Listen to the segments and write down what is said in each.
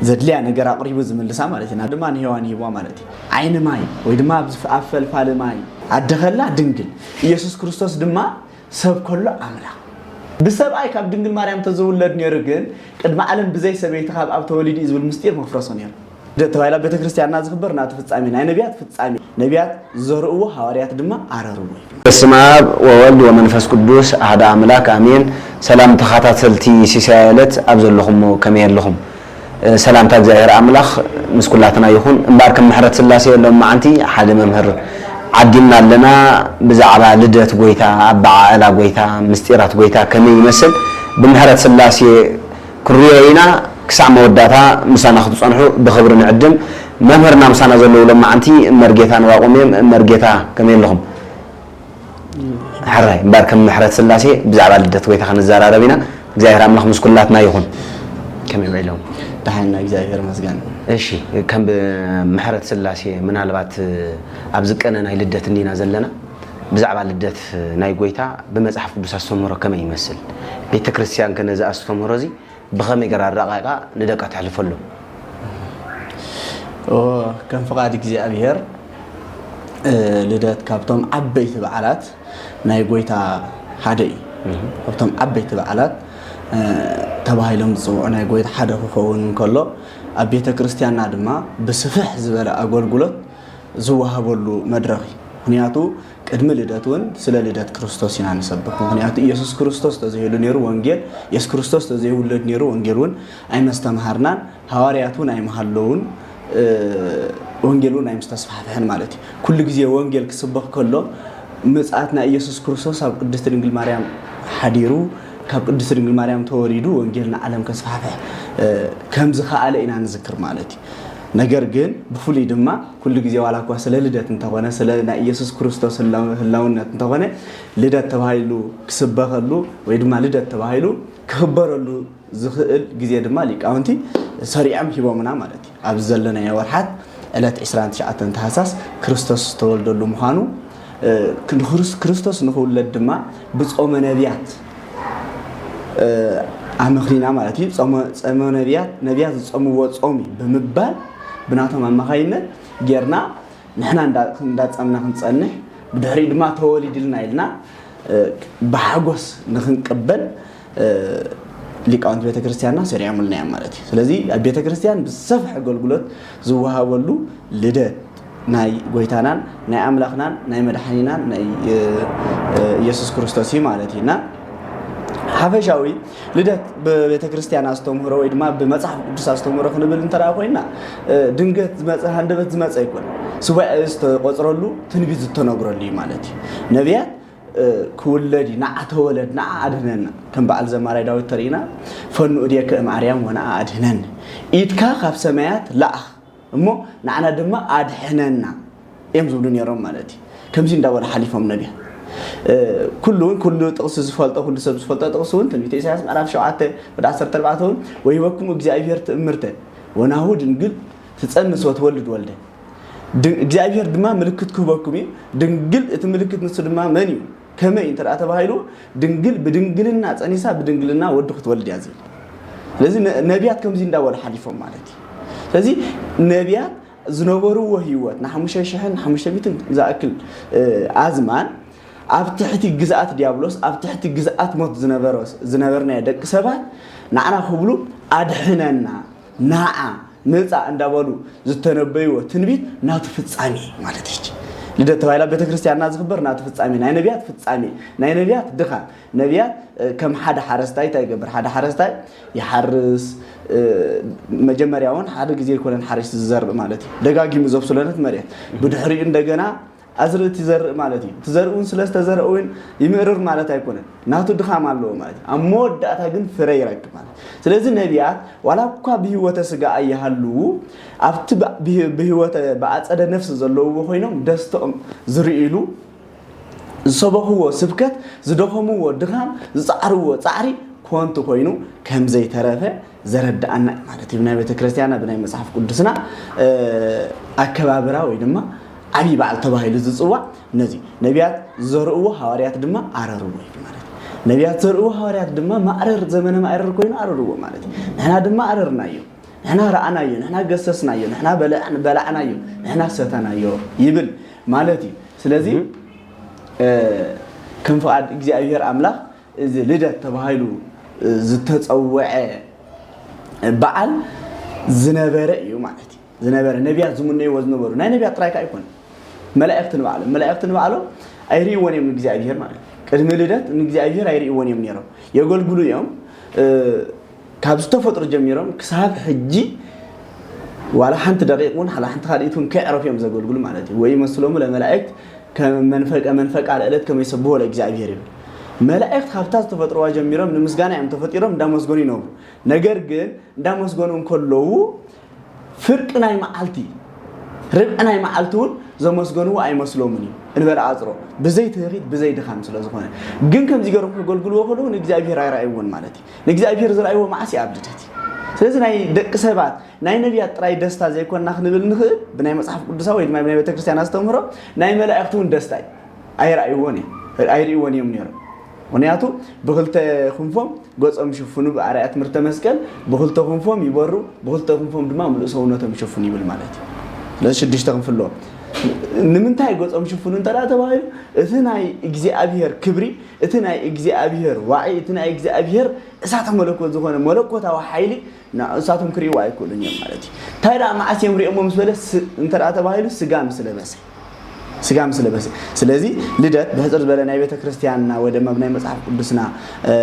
ዘድልያ ነገር ኣቕሪቡ ዝምልሳ ማለት እዩ። ድማ ንሄዋን ይህዋ ማለት እዩ። ዓይኒ ማይ ወይ ድማ ኣብ ዝፍ- ኣብ ፈልፋሊ ማይ ኣደኸላ ድንግል። ኢየሱስ ክርስቶስ ድማ ሰብ ከሎ ኣምላኽ። ብሰብኣይ ካብ ድንግል ማርያም ተዝውለድ ነይሩ ግን ቅድሚ ዓለም ብዘይ ሰበይቲ ካብ ኣብ ተወሊዱ እዩ ዝብል ምስጢር መፍረሶ ነይሩ። ተባሂላ ቤተክርስቲያንና ዝኽበር ናቱ ፍጻሜ ናይ ነቢያት ፍጻሜ ነቢያት ዝዘርእዎ ሃዋርያት ድማ ኣረርዎ። በስመ አብ ወወልድ ወመንፈስ ቅዱስ አሐደ አምላክ አሜን። ሰላም ተኸታተልቲ ሲሳይ ዕለት ኣብ ዘለኹሞ ከመይ ኣለኹም? ሰላምታ እግዚኣብሔር ኣምላኽ ምስ ኩላትና ይኹን። እምበኣር ከም ምሕረት ስላሴ ሎም መዓንቲ ሓደ መምህር ዓዲምና ኣለና። ብዛዕባ ልደት ጎይታ፣ ኣበዓዕላ ጎይታ፣ ምስጢራት ጎይታ ከመይ ይመስል ብምሕረት ስላሴ ክንሪኦ ኢና። ክሳዕ መወዳእታ ምሳና ክትጸንሑ ብኽብሪ ንዕድም። መምህርና ምሳና ዘለዉ ሎም መዓንቲ መርጌታ ንባቆም እዮም። መርጌታ ከመይ ኣለኹም? ሕራይ እምበኣር ከም ምሕረት ስላሴ ብዛዕባ ልደት ጎይታ ክንዘራረብ ኢና። እግዚኣብሔር ኣምላኽ ምስ ኩላትና ይኹን። ከመይ ውዒሎም? ደሓን ኢና እግዚኣብሔር ይመስገን። እሺ፣ ከም ብ- ምሕረት ስላሴ ምናልባት ኣብዚ ቀነ ናይ ልደት እንዲና ዘለና። ብዛዕባ ልደት ናይ ጎይታ ብመጽሓፍ ቅዱስ ኣስተምህሮ ከመይ ይመስል? ቤተ ክርስቲያን ከ ነዚ ኣስተምህሮ እዚ ብኸመይ ገራ ኣረቓቂቓ ንደቃ ተሕልፈሎም? ኦ፣ ከም ፍቓድ እግዚኣብሔር ልደት ካብቶም ዓበይቲ በዓላት ናይ ጎይታ ሓደ እዩ። ካብቶም ዓበይቲ በዓላት ተባሂሎም ዝፅውዑ ናይ ጎይታ ሓደ ክኸውን እንከሎ ኣብ ቤተ ክርስቲያንና ድማ ብስፍሕ ዝበለ ኣገልግሎት ዝወሃበሉ መድረኽ እዩ። ምክንያቱ ቅድሚ ልደት እውን ስለ ልደት ክርስቶስ ኢና ንሰብኽ። ምክንያቱ ኢየሱስ ክርስቶስ ተዘይህሉ ነይሩ ወንጌል፣ ኢየሱስ ክርስቶስ ተዘይውለድ ነይሩ ወንጌል እውን ኣይመስተምሃርናን፣ ሃዋርያት እውን ኣይምሃለውን፣ ወንጌል እውን ኣይምስተስፋሕፍሕን ማለት እዩ። ኩሉ ግዜ ወንጌል ክስበኽ ከሎ ምጽኣት ናይ ኢየሱስ ክርስቶስ ኣብ ቅድስቲ ድንግል ማርያም ሓዲሩ ካብ ቅድስቲ ድንግል ማርያም ተወሊዱ ወንጌል ንዓለም ከስፋሕፍሕ ከም ዝኸኣለ ኢና ንዝክር ማለት እዩ። ነገር ግን ብፍሉይ ድማ ኩሉ ግዜ ዋላ እኳ ስለ ልደት እንተኾነ ስለ ናይ ኢየሱስ ክርስቶስ ህላውነት እንተኾነ ልደት ተባሂሉ ክስበኸሉ ወይ ድማ ልደት ተባሂሉ ክኽበረሉ ዝኽእል ግዜ ድማ ሊቃውንቲ ሰሪዖም ሂቦምና ማለት እዩ። ኣብዚ ዘለናዮ ወርሓት ዕለት ዕስራን ትሽዓተን ታህሳስ ክርስቶስ ዝተወልደሉ ምዃኑ ክርስቶስ ንኽውለድ ድማ ብጾመ ነቢያት ኣመኽኒና ማለት እዩ። ጾመ ነቢያት ነቢያት ዝጾምዎ ጾም እዩ ብምባል ብናቶም ኣማኻይነት ጌርና ንሕና እንዳጸምና ክንጸንሕ ብድሕሪኡ ድማ ተወሊድልና ኢልና ብሓጎስ ንክንቅበል ሊቃውንቲ ቤተክርስትያንና ሰሪዖምልና እዮም ማለት እዩ። ስለዚ ኣብ ቤተክርስትያን ብሰፍሕ ኣገልግሎት ዝወሃበሉ ልደት ናይ ጎይታናን ናይ ኣምላኽናን ናይ መድሓኒናን ናይ ኢየሱስ ክርስቶስ እዩ ማለት እዩ። እና ሓፈሻዊ ልደት ብቤተክርስትያን ኣስተምህሮ ወይ ድማ ብመጽሓፍ ቅዱስ ኣስተምህሮ ክንብል እንተ ኮይና ድንገት ዝመፀ ሃንደበት ዝመፀ ኣይኮነ። ሱባኤ ዝተቆፅረሉ ትንቢት ዝተነግረሉ እዩ ማለት እዩ። ነቢያት ክውለድ እዩ፣ ንዓ ተወለድ፣ ንዓ ኣድህነና። ከም በዓል ዘማራይ ዳዊት ተርእና ፈኑ እዴከ እምኣርያም ወንዓ ኣድህነን፣ ኢድካ ካብ ሰማያት ለኣኽ እሞ ንዓና ድማ ኣድሕነና እዮም ዝብሉ ነይሮም ማለት እዩ። ከምዚ እንዳበሉ ሓሊፎም ነቢያ ኩሉ እውን ኩሉ ጥቕሲ ዝፈልጦ ኩሉ ሰብ ዝፈልጦ ጥቕሲ እውን ትንቢተ ኢሳያስ ምዕራፍ ሸውዓተ ወደ ዓሰርተ ኣርባዕተ እውን ወይበኩም እግዚኣብሔር ትእምርተ ወናሁ ድንግል ትፀንስ ወትወልድ ወልደ እግዚኣብሔር ድማ ምልክት ክህበኩም እዩ። ድንግል እቲ ምልክት ንሱ ድማ መን እዩ ከመይ እንተ ተባሂሉ ድንግል ብድንግልና ፀኒሳ ብድንግልና ወዲ ክትወልድ እያ ዝብል። ስለዚ ነቢያት ከምዚ እንዳበሉ ሓሊፎም ማለት እዩ። ስለዚ ነቢያት ዝነበርዎ ህይወት ንሓሙሽተ ሽሕን ሓሙሽተ ሚእትን ዝኣክል ኣዝማን ኣብ ትሕቲ ግዝኣት ዲያብሎስ ኣብ ትሕቲ ግዝኣት ሞት ዝነበርናዮ ደቂ ሰባት ንዓና ክብሉ ኣድሕነና ናዓ ምጻእ እንዳበሉ ዝተነበይዎ ትንቢት ናቱ ፍጻሜ ማለት እዩ። ልደት ተባሂላ ቤተክርስትያንና ዝኽበር ናቱ ፍጻሜ ናይ ነቢያት ፍጻሜ ናይ ነቢያት ድኻ ነቢያት ከም ሓደ ሓረስታይ እንታይ ይገብር ሓደ ሓረስታይ ይሓርስ። መጀመርያ እውን ሓደ ግዜ ይኮነን ሓሪስ ዝዘርእ ማለት እዩ። ደጋጊሙ ዘብስለነት መሬት ብድሕሪኡ እንደገና ኣዝርእቲ ይዘርእ ማለት እዩ። እቲ ዘርእ እውን ስለ ዝተዘርአ እውን ይምእርር ማለት ኣይኮነን። ናቱ ድኻም ኣለዎ ማለት እዩ። ኣብ መወዳእታ ግን ፍረ ይረክብ ማለት እዩ። ስለዚ ነቢያት ዋላ እኳ ብህይወተ ስጋ ኣይሃልዉ ኣብቲ ብህይወተ ብኣጸደ ነፍሲ ዘለውዎ ኮይኖም ደስተኦም ዝርእሉ ዝሰበኽዎ ስብከት ዝደኸምዎ ድኻም ዝጻዕርዎ ጻዕሪ ኮንቱ ኮይኑ ከም ዘይተረፈ ዘረድኣና እዩ ማለት እዩ። ብናይ ቤተ ክርስቲያንና ብናይ መጽሓፍ ቅዱስና ኣከባብራ ወይ ድማ ዓብዪ በዓል ተባሂሉ ዝፅዋዕ ነዚ ነቢያት ዝዘርእዎ ሃዋርያት ድማ ኣረርዎ እዩ ማለት እዩ። ነቢያት ዘርእዎ ሃዋርያት ድማ ማዕረር፣ ዘመነ ማዕረር ኮይኑ ኣረርዎ ማለት እዩ። ንሕና ድማ ኣረርናዮ፣ ንሕና ረኣናዮ፣ ንሕና ገሰስናዮ፣ ንሕና በለዕ-፣ በላዕናዮ፣ ንሕና ሰተናዮ ይብል ማለት እዩ። ስለዚ ከም ፍቓድ እግዚኣብሔር ኣምላኽ እዚ ልደት ተባሂሉ ዝተጸውዐ በዓል ዝነበረ እዩ ማለት እዩ። ዝነበረ፣ ነቢያት ዝምነይዎ ዝነበሩ፣ ናይ ነቢያት ጥራይ ከዓ ኣይኮነ፣ መላእክቲ ንባዕሎም፣ መላእክቲ ንባዕሎም ኣይርእይዎን እዮም ንእግዚኣብሔር ማለት እዩ። ቅድሚ ልደት ንእግዚኣብሔር ኣይርእይዎን እዮም ነይሮም። የገልግሉ እዮም። ካብ ዝተፈጥሩ ጀሚሮም ክሳብ ሕጂ ዋላ ሓንቲ ደቂቕ እውን፣ ዋላ ሓንቲ ካልኢት እውን ከይዕረፉ እዮም ዘገልግሉ ማለት እዩ። ወይ ይመስሎሙ ለመላእክት ከመንፈቀ መንፈቃ ለዕለት ከመ ይሰብሖ ለእግዚኣብሔር ይብል። መላእክት ካብታ ዝተፈጥረዋ ጀሚሮም ንምስጋና እዮም ተፈጢሮም፣ እንዳመስገኑ ይነብሩ። ነገር ግን እንዳመስገኑ እንከለዉ ፍርቂ ናይ መዓልቲ፣ ርብዒ ናይ መዓልቲ እውን ዘመስገንዎ ኣይመስሎምን እዩ። እንበለ ኣጽሮ ብዘይ ትህኺት ብዘይ ድኻም ስለ ዝኾነ። ግን ከምዚ ገይሮም ከገልግልዎ ከለዉ ንእግዚኣብሔር ኣይረኣይዎን ማለት እዩ። ንእግዚኣብሔር ዝረኣይዎ መዓስ እዩ? ኣብ ልደት እዩ። ስለዚ ናይ ደቂ ሰባት ናይ ነቢያት ጥራይ ደስታ ዘይኮንና ክንብል ንኽእል፣ ብናይ መጽሓፍ ቅዱሳዊ ወይ ድማ ብናይ ቤተክርስትያን ኣስተምህሮ ናይ መላእኽቲ እውን ደስታ እዩ። ኣይረኣይዎን እዮም፣ ኣይርእይዎን እዮም ነይሮም። ምኽንያቱ ብኽልተ ክንፎም ገጾም ይሽፍኑ፣ ብኣርኣያ ትምህርተ መስቀል ብኽልተ ክንፎም ይበሩ፣ ብኽልተ ክንፎም ድማ ምሉእ ሰውነቶም ይሽፍኑ ይብል ማለት እዩ። ስለዚ ሽዱሽተ ክንፊ ኣለዎም። ንምንታይ ገጾም ይሽፍኑ እንተ ደኣ ተባሂሉ፣ እቲ ናይ እግዚኣብሔር ክብሪ፣ እቲ ናይ እግዚኣብሔር ዋዒ፣ እቲ ናይ እግዚኣብሔር እሳተ መለኮት ዝኾነ መለኮታዊ ሓይሊ ንሳቶም ክርእይዎ ኣይክእሉን እዮም ማለት እዩ። እንታይ ደኣ መዓስ እዮም ሪኦሞ ምስ በለ፣ ስ-፣ እንተ ደኣ ተባሂሉ ስጋ ምስ ለበሰ፣ ስጋ ምስ ለበሰ። ስለዚ ልደት ብሕጽር ዝበለ ናይ ቤተ ክርስቲያንና ወይ ድማ ብናይ መጽሓፍ ቅዱስና፣ እ፣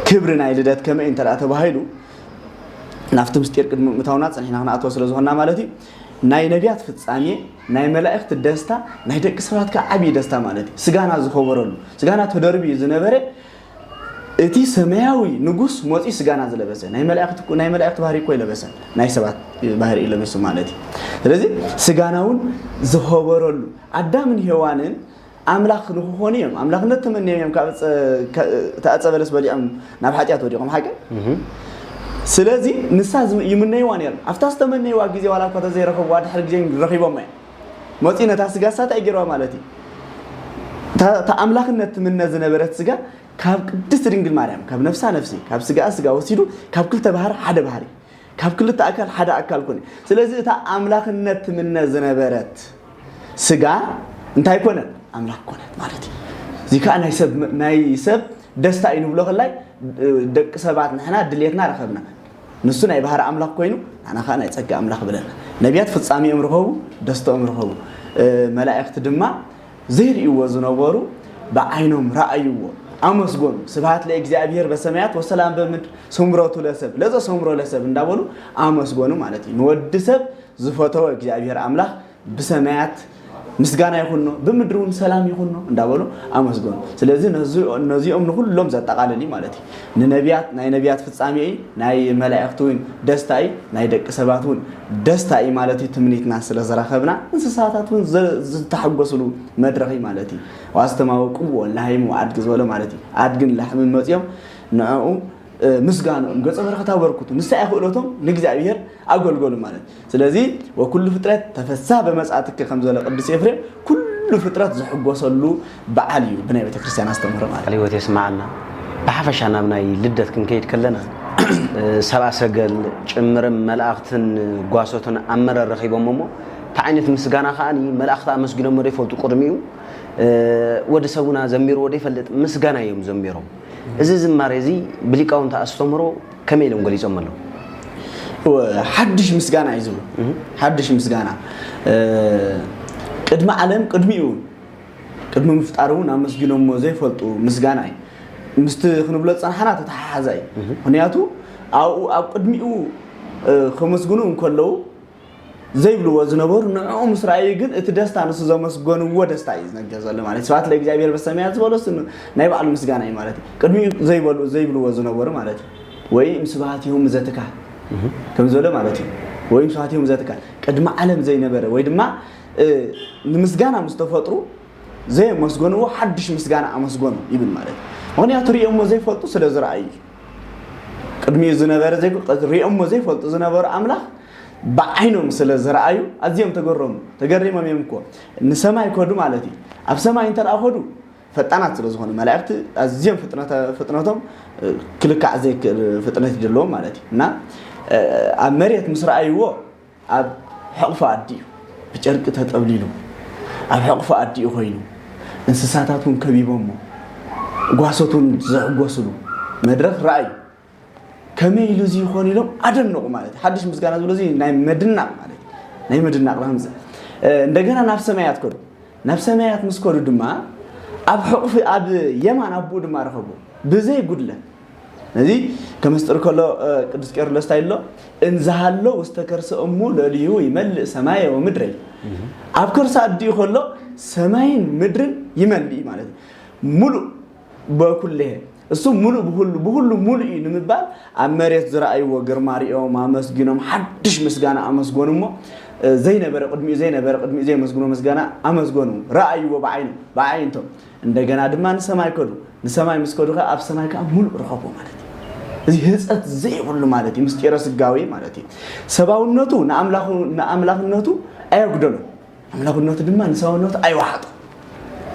ክብሪ ናይ ልደት ከመይ እንተ ደኣ ተባሂሉ፣ ናብቲ ምስጢር ቅድሚ ምእታውና ጸኒሕና ክንኣትዎ ስለ ዝኾንና ማለት እዩ። ናይ ነቢያት ፍጻሜ፣ ናይ መላእኽቲ ደስታ፣ ናይ ደቂ ሰባት ከኣ ዓብዪ ደስታ ማለት እዩ። ስጋና ዝኸበረሉ፣ ስጋና ተደርብዩ ዝነበረ እቲ ሰማያዊ ንጉስ መጺኡ ስጋና ዝለበሰ፣ ናይ መላእኽቲ እኮ፣ ናይ መላእኽቲ ባህሪ እኮ ይለበሰ፣ ናይ ሰባት ባህሪ እዩ ለቢሱ ማለት እዩ። ስለዚ ስጋና እውን ዝኸበረሉ፣ ኣዳምን ሄዋንን ኣምላኽ ንክኾኑ እዮም፣ ኣምላኽነት ተመንዮም እዮም ካብ ዕፀ-፣ ከ-፣ እቲ ዕፀ በለስ በሊዖም ናብ ሓጢኣት ወዲቖም፣ ሓቂ? እህ። ስለዚ ንሳ ዝም-፣ ይምነይዋ ነይሮም። ኣብታ ዝተመነይዋ ግዜ ዋላ እኳ ተዘይረኸብዋ ድሕሪ ግዜ ረኺቦማ እዮም። መፂኡ ነታ ስጋ እሳ እንታይ ገይርዋ ማለት እዩ? እታ፣ እታ ኣምላኽነት ትምነ ዝነበረት ስጋ ካብ ቅድስቲ ድንግል ማርያም፣ ካብ ነፍሳ ነፍሲ፣ ካብ ስጋኣ ስጋ ወሲዱ፣ ካብ ክልተ ባህሪ ሓደ ባህሪ፣ ካብ ክልተ ኣካል ሓደ ኣካል ኮነ። ስለዚ እታ ኣምላኽነት ትምነ ዝነበረት ስጋ እንታይ ኮነት? ኣምላኽ ኮነት ማለት እዩ። እዚ ከዓ ናይ ሰብ፣ ናይ ሰብ ደስታ እዩ ንብሎ ከላይ፣ ደቂ ሰባት ንሕና ድሌትና ረኸብና። ንሱ ናይ ባህሪ ኣምላኽ ኮይኑ፣ ንሕና ከዓ ናይ ጸጋ ኣምላኽ ብለና። ነቢያት ፍጻሜኦም ረኸቡ፣ ደስተኦም ረኸቡ። እ፣ መላእኽቲ ድማ ዘይርእይዎ ዝነበሩ ብዓይኖም ረኣይዎ፣ ኣመስገኑ። ስብሐት ለእግዚኣብሔር በሰማያት ወሰላም በምድር ስምረቱ ለሰብ፣ ለዘ ሰምሮ ለሰብ እንዳበሉ ኣመስገኑ ማለት እዩ። ንወዲ ሰብ ዝፈተወ እግዚኣብሔር ኣምላኽ ብሰማያት ምስጋና ይኹኖ፣ ብምድሪ እውን ሰላም ይኹኖ እንዳበሉ ኣመስገኑ። ስለዚ ነዚ-፣ ነዚኦም ንኹሎም ዘጠቓልል እዩ ማለት እዩ። ንነቢያት፣ ናይ ነቢያት ፍጻሜ እዩ፣ ናይ መላእኽቲ እውን ደስታ እዩ፣ ናይ ደቂ ሰባት እውን ደስታ እዩ ማለት እዩ። ትምኒትና ስለ ዝረኸብና እንስሳታት እውን ዘ-፣ ዝተሓጎስሉ መድረኽ እዩ ማለት እዩ። ዋስተማወቅዎ ለሃይሙ ኣድግ ዝበሎ ማለት እዩ። ኣድግን ላሕምን መጺኦም ንዕኡ፣ እ፣ ምስጋንኦም ገጸ በረኸት ኣበርክቱ። ንሳ እያ ክእለቶም ንእግዚኣብሔር ኣገልገሉ ማለት እዩ። ስለዚ ወኩሉ ፍጥረት ተፈሳ በመጻእትኪ ከም ዝበለ ቅዱስ ኤፍሬም ኩሉ ፍጥረት ዝሕጎሰሉ በዓል እዩ ብናይ ቤተ ክርስቲያን ኣስተምህሮ ማለት እዩ። ቃለ ሕይወት የስምዓልና። ብሓፈሻ ናብ ናይ ልደት ክንከይድ ከለና፣ እ፣ ሰብኣ ሰገል ጭምርም መላእኽትን ጓሶትን ኣብ መረር ረኺቦም እሞ፣ እቲ ዓይነት ምስጋና ከኣ መላእኽቲ ኣመስጊኖሞ ዶ ይፈልጡ ቅድሚኡ? እ፣ ወዲ ሰብና ዘሚርዎ ዶ ይፈልጥ? ምስጋና እዮም ዘሚሮም። እዚ ዝማሬ እዚ ብሊቃውንቲ ኣስተምህሮ ከመይ ኢሎም ገሊጾም ኣለዉ? እወ፣ ሓድሽ ምስጋና እዩ ዝብሉ። እህ። ሓድሽ ምስጋና፣ እ፣ ቅድሚ ዓለም ቅድሚኡ፣ ቅድሚ ምፍጣር እውን ኣመስጊኖሞ ዘይፈልጡ ምስጋና እዩ። ምስቲ ክንብሎ ዝጸናሕና ተተሓሓዛ እዩ። እህ። ምኽንያቱ ኣብኡ ኣብ ቅድሚኡ፣ እ፣ ከመስግኑ እንከለዉ ዘይብልዎ ዝነበሩ ንዕኡ ምስ ረኣዩ ግን እቲ ደስታ ንሱ ዘመስገንዎ ደስታ እዩ ዝነገር ዘሎ ማለት እዩ። ስብሐት ለእግዚኣብሔር በሰማያት ዝበሎ እሱ ን-፣ ናይ ባዕሉ ምስጋና እዩ ማለት እዩ። ቅድሚኡ ዘይበሉ-፣ ዘይብልዎ ዝነበሩ ማለት እዩ። ወይም ስብሐቲሆሙ ዘትካል እህ። ከም ዝበሎ ማለት እዩ። ወይም ስብሐቲሆሙ ዘትካል ቅድሚ ዓለም ዘይነበረ ወይ ድማ፣ እ፣ ንምስጋና ምስ ተፈጥሩ ዘየመስገንዎ ሓድሽ ምስጋና ኣመስገኑ ይብል ማለት እዩ። ምኽንያቱ ሪኦሞ ዘይፈልጡ ስለ ዝረኣዩ እዩ። ቅድሚኡ ዝነበረ ዘይኮ-፣ ሪኦሞ ዘይፈልጡ ዝነበሩ ኣምላኽ ብዓይኖም ስለ ዝረኣዩ ኣዝዮም ተገረሙ። ተገሪሞም እዮም እኮ። ንሰማይ ከዱ ማለት እዩ። ኣብ ሰማይ እንተ ደኣ ከዱ ፈጣናት ስለ ዝኾኑ መላእኽቲ ኣዝዮም ፍጥነተ- ፍጥነቶም እ፣ ክልካዕ ዘይክእል ፍጥነት እዩ ዘለዎም ማለት እዩ። እና እ፣ ኣብ መሬት ምስ ረኣይዎ ኣብ ሕቕፊ ኣዲኡ ብጨርቂ ተጠብሊሉ ኣብ ሕቕፊ ኣዲኡ ኮይኑ እንስሳታት እውን ከቢቦሞ ጓሶት እውን ዝሕጎስሉ መድረኽ ረኣዩ። ከመይ ኢሉ እዚ ይኾን ኢሎም ኣደነቑ ማለት እዩ። ሓድሽ ምስጋና ዝብሎ እዚ ናይ ምድናቕ ማለት እዩ። ናይ ምድናቕ ራምዚ እ፣ እንደገና ናብ ሰማያት ከዱ። ናብ ሰማያት ምስ ከዱ ድማ ኣብ ሕቑፊ ኣብ የማን ኣቦኡ ድማ ረኸቡ ብዘይ ጉድለት። ነዚ ከምስጥር ከሎ እ፣ ቅዱስ ቄርሎስ እንታይ ኣሎ? እንዝሃሎ ውስተ ከርሰ እሙ ለሊሁ ይመልእ ሰማየ ወምድረ። ኣብ ከርሳ ኣዲኡ ከሎ ሰማይን ምድርን ይመልእ ማለት እዩ። ሙሉእ በኩልሄ እሱ ሙሉእ ብሁሉ ብሁሉ ሙሉእ እዩ ንምባል ኣብ መሬት ዝረኣይዎ ግርማ ሪኦም ኣመስጊኖም ሓድሽ ምስጋና ኣመስገኑ እሞ እ፣ ዘይነበረ ቅድሚኡ ዘይነበረ ቅድሚኡ ዘየመስግኖ ምስጋና ኣመስገኑ። ረኣይዎ ብዓይኑ ብዓይንቶም። እንደገና ድማ ንሰማይ ከዱ። ንሰማይ ምስ ከዱ ከ ኣብ ሰማይ ከኣ ሙሉእ ረኸቡ ማለት እዩ። እዚ ህፀት ዘይብሉ ማለት እዩ። ምስጢረ ስጋዊ ማለት እዩ። ሰባውነቱ ንኣምላኹ- ንኣምላኽነቱ ኣየጉደሎ። ኣምላኽነቱ ድማ ንሰባውነቱ ኣይወሓጦ።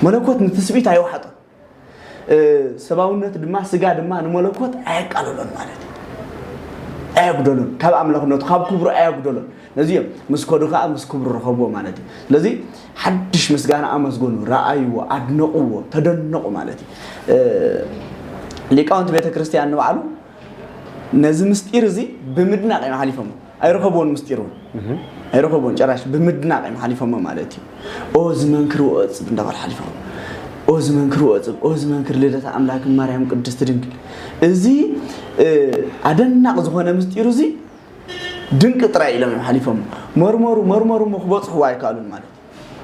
መለኮት ንትስቢት ኣይወሓጦ። እ፣ ሰባውነት ድማ ስጋ ድማ ንመለኮት ኣየቃልሎን ማለት እዩ። ኣየጉደሎን። ካብ ኣምላኽነቱ ካብ ክብሩ ኣየጉደሎን። ነዚ እዮም ምስ ከዱ ከዓ ምስ ክብሩ ረኸብዎ ማለት እዩ። ስለዚ ሓድሽ ምስጋና ኣመስገኑ፣ ረኣይዎ፣ ኣድነቕዎ፣ ተደነቑ ማለት እዩ። እ፣ ሊቃውንቲ ቤተ ክርስቲያን ንባዕሉ ነዚ ምስጢር እዚ ብምድናቕ እዮም ሓሊፎሞ። ኣይረኸብዎን ምስጢር እውን ኣይረኸብዎን ጨራሽ ብምድናቕ እዮም ሓሊፎሞ ማለት እዩ። ኦ ዝመንክር ወእፅብ እንዳበሉ ሓሊፎም። ኦ ዝመንክር ወእፅብ ኦ ዝመንክር ልደት ኣምላክ ማርያም ቅድስት ድንግል። እዚ እ፣ ኣደናቕ ዝኾነ ምስጢር እዚ ድንቂ ጥራይ ኢሎም እዮም ሓሊፎም። መርመሩ መርመሩ እሞ ክበፅሕዎ ኣይከኣሉን ማለት እዩ።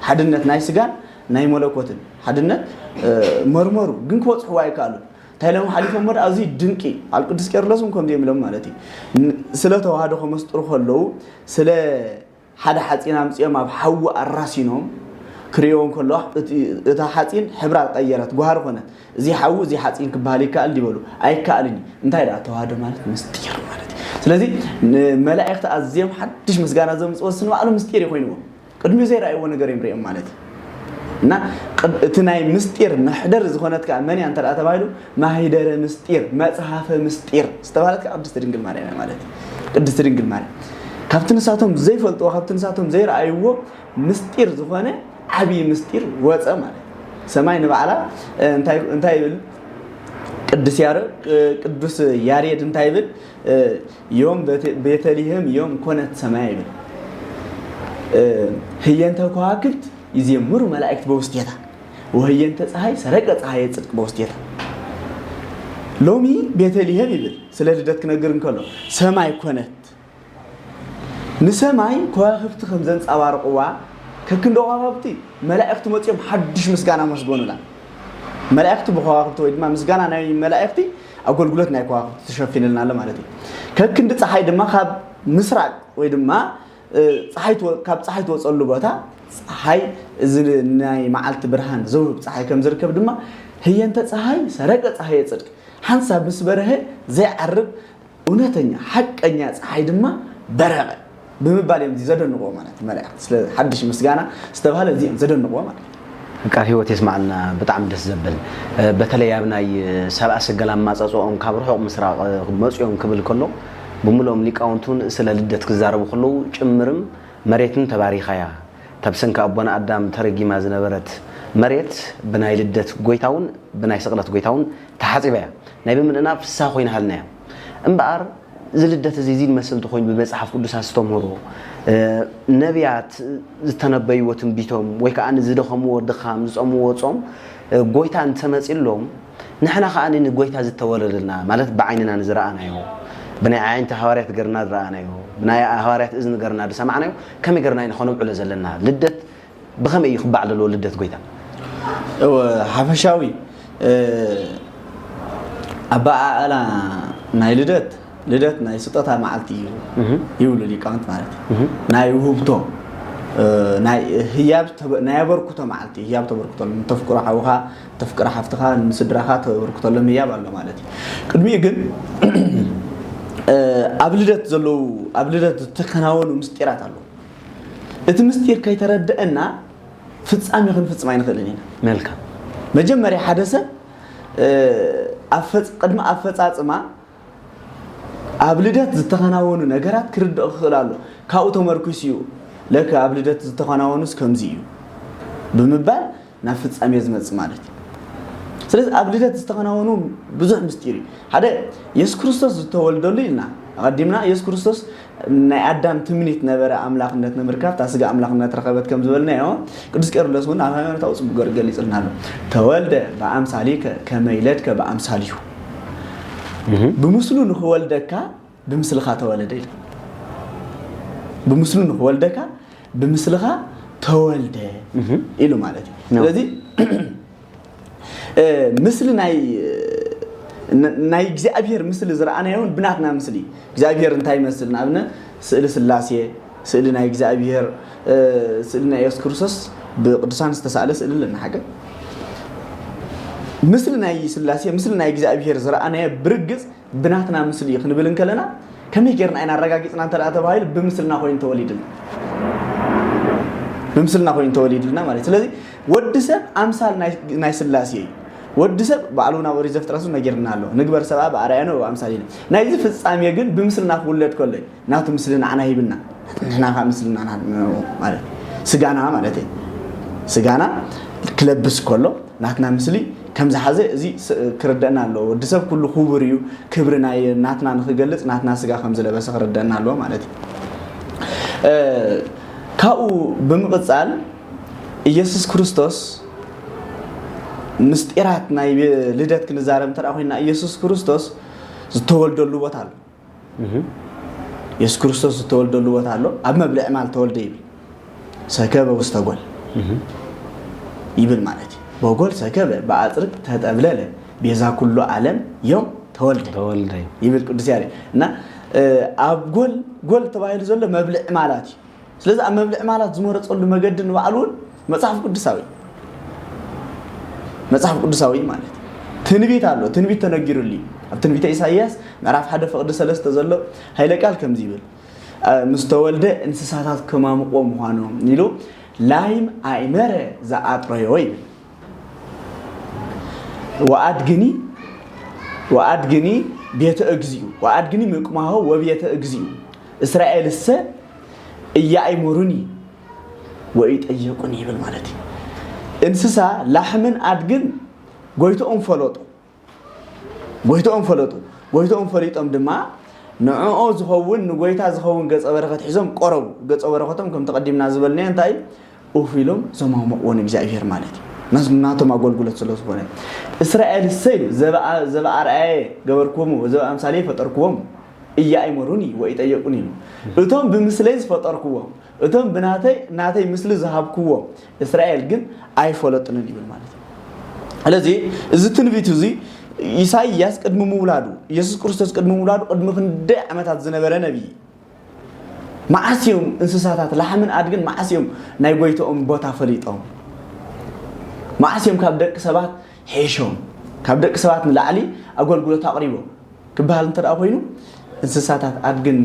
ሓድነት ናይ ስጋን ናይ መለኮትን ሓድነት እ፣ መርመሩ ግን ክበፅሕዎ ኣይከኣሉን። እንታይ ኢሎም ሓሊፎም ወደ ኣብዚ ድንቂ ኣብ ቅዱስ ቄርሎስ እውን ከምዚኦም ኢሎም ማለት እዩ። ን- ስለ ተዋህዶ ከመስጥሩ ከለዉ ስለ ሓደ ሓፂን ኣምፂኦም ኣብ ሓዊ ኣራሲኖም ክርእዮም ከለዋ እቲ- እታ ሓፂን ሕብራ ቀየረት ጓህሪ ኮነት። እዚ ሓዊ እዚ ሓፂን ክበሃል ይከኣል ዲበሉ? ኣይከኣልን እዩ። እንታይ ደኣ ተዋህዶ ማለት ምስጢር ማለት እዩ። ስለዚ ንመላእክቲ ኣዝዮም ሓድሽ ምስጋና ዘምፅዎ ንባዕሉ ምስጢር እዩ ኮይንዎም። ቅድሚኡ ዘይረኣይዎ ነገር እዮም ሪኦም ማለት እዩ። እና ቅድ- እቲ ናይ ምስጢር መሕደር ዝኾነት ከዓ መን እያ እንተ ተባሂሉ ማሂደረ ምስጢር መፅሓፈ ምስጢር ዝተባህለት ከዓ ቅድስቲ ድንግል ማርያም እያ ማለት እዩ። ቅድስቲ ድንግል ማርያም ካብቲ ንሳቶም ዘይፈልጥዎ ካብቲ ንሳቶም ዘይረኣይዎ ምስጢር ዝኾነ ዓብዪ ምስጢር ወፀ ማለት እዩ። ሰማይ ንባዕላ እንታይ እንታይ ይብል ቅዱስ ያረ ቅዱስ ያሬድ እንታይ ይብል? ዮም ቤተ- ቤተልሔም ዮም ኮነት ሰማያ ይብል። ህየንተ ከዋክብት ይዜምሩ መላእክት በውስቴታ ወህየንተ ፀሐይ ሰረቀ ፀሐየ ፅድቅ በውስቴታ። ሎሚ ቤተልሔም ይብል ስለ ልደት ክነግር እንከሎ ሰማይ ኮነት ንሰማይ ከዋክብቲ ከም ዘንጸባርቕዋ ከክንዲ ከዋክብቲ መላእኽቲ መጺኦም ሓድሽ ምስጋና መስገኑላ። መላእኽቲ ብከዋክብቲ ወይ ድማ ምስጋና ናይ መላእኽቲ ኣገልግሎት ናይ ከዋክብቲ ተሸፊንልና ኣሎ ማለት እዩ። ከክንዲ ፀሓይ ድማ ካብ ምስራቅ ወይ ድማ እ፣ ፀሓይ ትወ- ካብ ፀሓይ ትወፀሉ ቦታ ፀሓይ እዚ ናይ መዓልቲ ብርሃን ዘውህብ ፀሓይ ከም ዝርከብ ድማ ህየንተ ፀሓይ ሰረቀ ፀሓየ ፅድቅ ሓንሳብ ምስ በርሀ ዘይዓርብ እውነተኛ ሓቀኛ ፀሓይ ድማ በረቐ ብምባል እዮም እዚ ዘደንቕዎ ማለት እዩ። መላእኽቲ ስለ ሓድሽ ምስጋና ዝተባህለ እዚ እዮም ዘደንቕዎ ማለት እዩ። ቃል ህይወት የስማዓልና። ብጣዕሚ ደስ ዘብል። በተለይ ኣብ ናይ ሰብኣ ሰገል ኣማፃፅኦም ካብ ርሑቕ ምስራቕ መፅኦም ክብል ከሎ ብምልኦም ሊቃውንት እውን ስለ ልደት ክዛረቡ ከለዉ ጭምርም መሬትን ተባሪኻ እያ። እታ ብሰንኪ ኣቦና ኣዳም ተረጊማ ዝነበረት መሬት ብናይ ልደት ጎይታውን ብናይ ስቕለት ጎይታውን ተሓፂባ እያ። ናይ ብምእንና ፍስሃ ኮይናሃልና እያ። እምበኣር እዚ ልደት እዚ እዚ ዝመስል እንተኮይኑ ብመፅሓፍ ቅዱስ ኣስተምህሮ ነቢያት ዝተነበይዎ ትንቢቶም ወይ ከዓ ዝደኸምዎ ድኻም ዝፀምዎ ፆም ጎይታ እንተመፂሎም ንሕና ከዓ ንጎይታ ዝተወለደልና ማለት ብዓይንና ንዝረኣናዮ ብናይ ዓይንቲ ሃዋርያት ገርና ዝረኣናዮ ብናይ ሃዋርያት እዝኒ ገርና ዝሰማዕናዮ ከመይ ገርና ኢና ከነብዕሎ ዘለና ልደት ብኸመይ እዩ ክበዓል ዘለዎ ልደት ጎይታ? እወ ሓፈሻዊ ኣበዓዕላ ናይ ልደት ልደት ናይ ስጦታ መዓልቲ እዩ ይብሉ ሊቃውንት ማለት እዩ። ናይ ውህብቶ ናይ ህያብ ናይ ኣበርክቶ መዓልቲ ህያብ ተበርክተሉ ንተፍቅሮ ሓውኻ ተፍቅሮ ሓፍትኻ ንስድራኻ ተበርክተሎም ህያብ ኣሎ ማለት እዩ። ቅድሚኡ ግን ኣብ ልደት ዘለዉ ኣብ ልደት ዝተከናወኑ ምስጢራት ኣለዉ። እቲ ምስጢር ከይተረደአና ፍጻሜ ክንፍጽም ኣይንኽእልን ኢና። መልካም መጀመርያ ሓደ ሰብ ኣፈፅ ቅድሚ ኣፈፃፅማ ኣብ ልደት ዝተኸናወኑ ነገራት ክርድኦ ክኽእል ኣሎ። ካብኡ ተመርኩስ እዩ ለከ ኣብ ልደት ዝተኸናወኑስ ከምዚ እዩ ብምባል ናብ ፍጻሜ ዝመጽእ ማለት እዩ። ስለዚ ኣብ ልደት ዝተኸናወኑ ብዙሕ ምስጢር እዩ። ሓደ የሱስ ክርስቶስ ዝተወልደሉ ኢልና ኣቐዲምና የሱስ ክርስቶስ ናይ ኣዳም ትምኒት ነበረ ኣምላኽነት ንምርካብ እታ ስጋ ኣምላኽነት ረኸበት ከም ዝበልናዮ ቅዱስ ቄርሎስ እውን ኣብ ሃይማኖታዊ ጽቡቅ ገር ገሊጽልና ኣሎ። ተወልደ ብኣምሳሊከ ከመ ይለድከ ብኣምሳሊሁ። ብምስሉ ንኽወልደካ ብምስልኻ ተወለደ ኢሉ። ብምስሉ ንኽወልደካ ብምስልኻ ተወልደ ኢሉ ማለት እዩ። ስለዚ እ፣ ምስሊ ናይ ናይ እግዚኣብሔር ምስሊ ዝረኣናዮ እውን ብናትና ምስሊ እግዚኣብሔር እንታይ ይመስል ንኣብነት ስእሊ ስላሴ ስእሊ ናይ እግዚኣብሔር እ፣ ስእሊ ናይ የሱስ ክርስቶስ ብቅዱሳን ዝተሳእለ ስእሊ ኣለና ሓቂ ምስሊ ናይ ስላሴ ምስሊ ናይ እግዚኣብሔር ዝረኣናዮ ብርግፅ ብናትና ምስሊ እዩ ክንብል እንከለና ከመይ ጌርና ኢና ኣረጋጊፅና እንተ ተባሂሉ ብምስልና ኮይኑ ተወሊድልና ብምስልና ኮይኑ ተወሊድልና ማለት ስለዚ ወዲ ሰብ ኣምሳል ናይ ስላሴ እዩ ወዲ ሰብ ባዕሉ ናብ ኦሪት ዘፍጥረት እውን ነጊርና ኣሎ ንግበር ሰብኣ ብኣርኣያነ ብኣምሳሊነ ናይዚ ፍፃሜ ግን ብምስልና ክውለድ ከሎ እዩ ናቱ ምስሊ ንዓና ሂብና ንሕና ከዓ ምስልና ማለት ስጋና ማለት እዩ ስጋና ክለብስ ከሎ ናትና ምስሊ ከም ዝሓዘ እዚ ክርደአና ኣለዎ። ወዲ ሰብ ኩሉ ክቡር እዩ። ክብሪ ናይ ናትና ንክገልፅ ናትና ስጋ ከም ዝለበሰ ክርደአና ኣለዎ ማለት እዩ። ካብኡ ብምቕፃል ኢየሱስ ክርስቶስ ምስጢራት ናይ ልደት ክንዛረብ እንተ ኮይና ኢየሱስ ክርስቶስ ዝተወልደሉ ቦታ ኣሎ። የሱስ ክርስቶስ ዝተወልደሉ ቦታ ኣሎ ኣብ መብልዕ ማል ተወልደ ይብል ሰከበ ውስተ ጎል ይብል ማለት እዩ በጎል ሰከበ ብኣፅርቅ ተጠብለለ ቤዛ ኩሉ ዓለም ዮም ተወልደ ተወልደ ይብል ቅዱስ ያሬድ እና ኣብ ጎል ጎል ተባሂሉ ዘሎ መብልዕ ማለት እዩ ስለዚ ኣብ መብልዕ ማለት ዝመረፀሉ መገዲ ንባዕሉ እውን መፅሓፍ ቅዱሳዊ መፅሓፍ ቅዱሳዊ ማለት ትንቢት ኣሎ ትንቢት ተነጊሩሉ ኣብ ትንቢተ ኢሳያስ ምዕራፍ ሓደ ፍቕዲ ሰለስተ ዘሎ ሃይለ ቃል ከምዚ ይብል ምስ ተወልደ እንስሳታት ከማምቆ ምዃኖም ኢሉ ላይም ኣይመረ ዝኣጥረዮ ይብል ወኣድግኒ ወኣድግኒ ቤተ እግዚኡ ወኣድግኒ ምቅማሆ ወቤተ እግዚኡ እስራኤልሰ እያእመሩኒ ወኢጠየቁኒ ይብል ማለት እዩ። እንስሳ ላሕምን ኣድግን ጎይትኦም ፈለጡ። ጎይትኦም ፈለጡ። ጎይትኦም ፈሊጦም ድማ ንዕኦ ዝኸውን ንጎይታ ዝኸውን ገጸ በረኸት ሒዞም ቆረቡ። ገጸ በረኸቶም ከም ተቐዲምና ዝበልናዮ እንታይ እዩ? ኡፍ ኢሎም ዘማመቕዎ ንእግዚኣብሔር ማለት እዩ። ናቶም ኣገልግሎት ስለ ዝኾነ እስራኤል እሰይ ዘበኣርኣየ ገበርክዎም ወዘበኣምሳሌ ፈጠርክዎም እያእመሩኒ ወኢጠየቁኒ ኢሉ እቶም ብምስለይ ዝፈጠርክዎም እቶም ብናተይ ናተይ ምስሊ ዝሃብክዎም እስራኤል ግን ኣይፈለጡንን ይብል ማለት እዩ። ስለዚ እዚ ትንቢት እዚ ኢሳይያስ ቅድሚ ምውላዱ ኢየሱስ ክርስቶስ ቅድሚ ምውላዱ ቅድሚ ክንደይ ዓመታት ዝነበረ ነቢይ መዓስ እዮም እንስሳታት ላሕምን ኣድግን መዓስ እዮም ናይ ጎይትኦም ቦታ ፈሊጦም መዓስ እዮም ካብ ደቂ ሰባት ሒሾም ካብ ደቂ ሰባት ንላዕሊ ኣገልግሎት ኣቕሪቦም ክበሃል እንተ ደኣ ኮይኑ እንስሳታት ኣድግን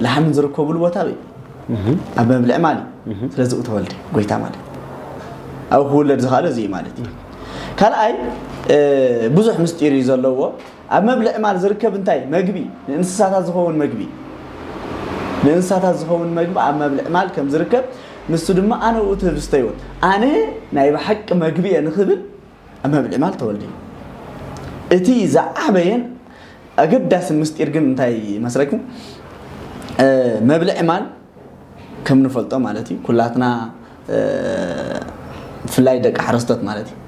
ላሕምን ዝርከብሉ ቦታ ኣበይ ኣብ መብልዕ ማል እዩ ስለዚ ተወልደ ጎይታ ማለት ኣብ ክውለድ ዝኽኣለ እዚ እዩ ማለት እዩ ካልኣይ ብዙሕ ምስጢር እዩ ዘለዎ ኣብ መብልዕ ማል ዝርከብ እንታይ መግቢ ንእንስሳታት ዝኸውን መግቢ ንእንስሳታት ዝኸውን መግቢ ኣብ መብልዕ ማል ከም ዝርከብ ንሱ ድማ ኣነ ውእቱ ህብስተ ህይወት ኣነ ናይ ብሓቂ መግቢ እየ ንኽብል ኣብ መብልዕ ማል ተወልደ እዩ እቲ ዝዓበየን ኣገዳሲ ምስጢር ግን እንታይ ይመስለኩም መብልዕ ማል ከም ንፈልጦ ማለት እዩ ኩላትና ብፍላይ ደቂ ሓረስቶት ማለት እዩ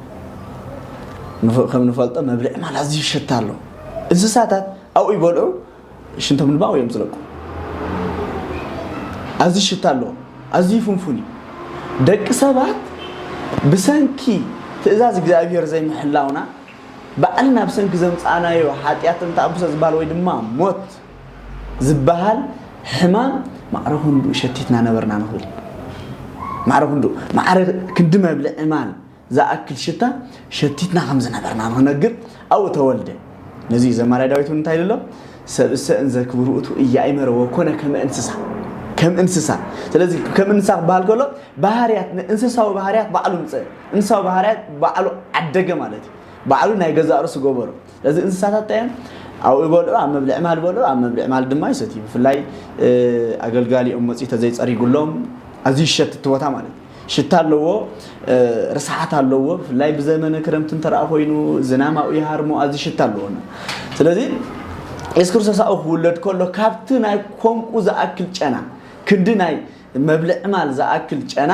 ከም ንፈልጦ መብልዕ ማል ኣዝዩ ይሸታ ኣሎ እንስሳታት ኣብኡ ይበልዑ ሽንቶም ንባው እዮም ዝለቁ ኣዝዩ ሽታ ኣለዎ ኣዝዩ ፍንፉን እዩ ደቂ ሰባት ብሰንኪ ትእዛዝ እግዚኣብሔር ዘይምሕላውና ባዕልና ብሰንኪ ዘምፃእናዮ ሓጢኣት እንተኣብሶ ዝበሃል ወይ ድማ ሞት ዝበሃል ሕማም ማዕረ ክንድኡ ሸቲትና ነበርና ንኽብል ማዕረ ክንድኡ ማዕረ ክንዲ መብልዒ ማል ዝኣክል ሽታ ሸቲትና ከም ዝነበርና ንኽነግር ኣብኡ ተወልደ ነዚ ዘማርያ ዳዊት እውን እንታይ ኢሉ ኣሎ ሰብእሰ እንዘ ክብር ውእቱ እያእመረ ወኮነ ከመ እንስሳ ከም እንስሳ። ስለዚ ከም እንስሳ ክበሃል ከሎ ባህርያት፣ እንስሳዊ ባህርያት ባዕሉ ምፀ፣ እንስሳዊ ባህርያት ባዕሉ ዓደገ ማለት እዩ። ባዕሉ ናይ ገዛእ ርእሱ ገበሮ። ስለዚ እንስሳታት እንታይ እዮም? ኣብኡ ይበልዑ፣ ኣብ መብልዒ ማል ይበልዑ፣ ኣብ መብልዒ ማል ድማ ይሰትዩ። ብፍላይ ኣገልጋሊኦም መፅኡ ተዘይፀሪጉሎም ኣዝዩ ይሸት እቲ ቦታ ማለት እዩ። ሽታ ኣለዎ፣ ርስሓት ኣለዎ። ብፍላይ ብዘመነ ክረምቲ እንተ ኮይኑ ዝናም ኣብኡ ይሃርሞ፣ ኣዝዩ ሽታ ኣለዎ። ስለዚ የሱስ ክርስቶስ ኣብኡ ክውለድ ከሎ ካብቲ ናይ ኮንቁ ዝኣክል ጨና፣ ክንዲ ናይ መብልዒ ማል ዝኣክል ጨና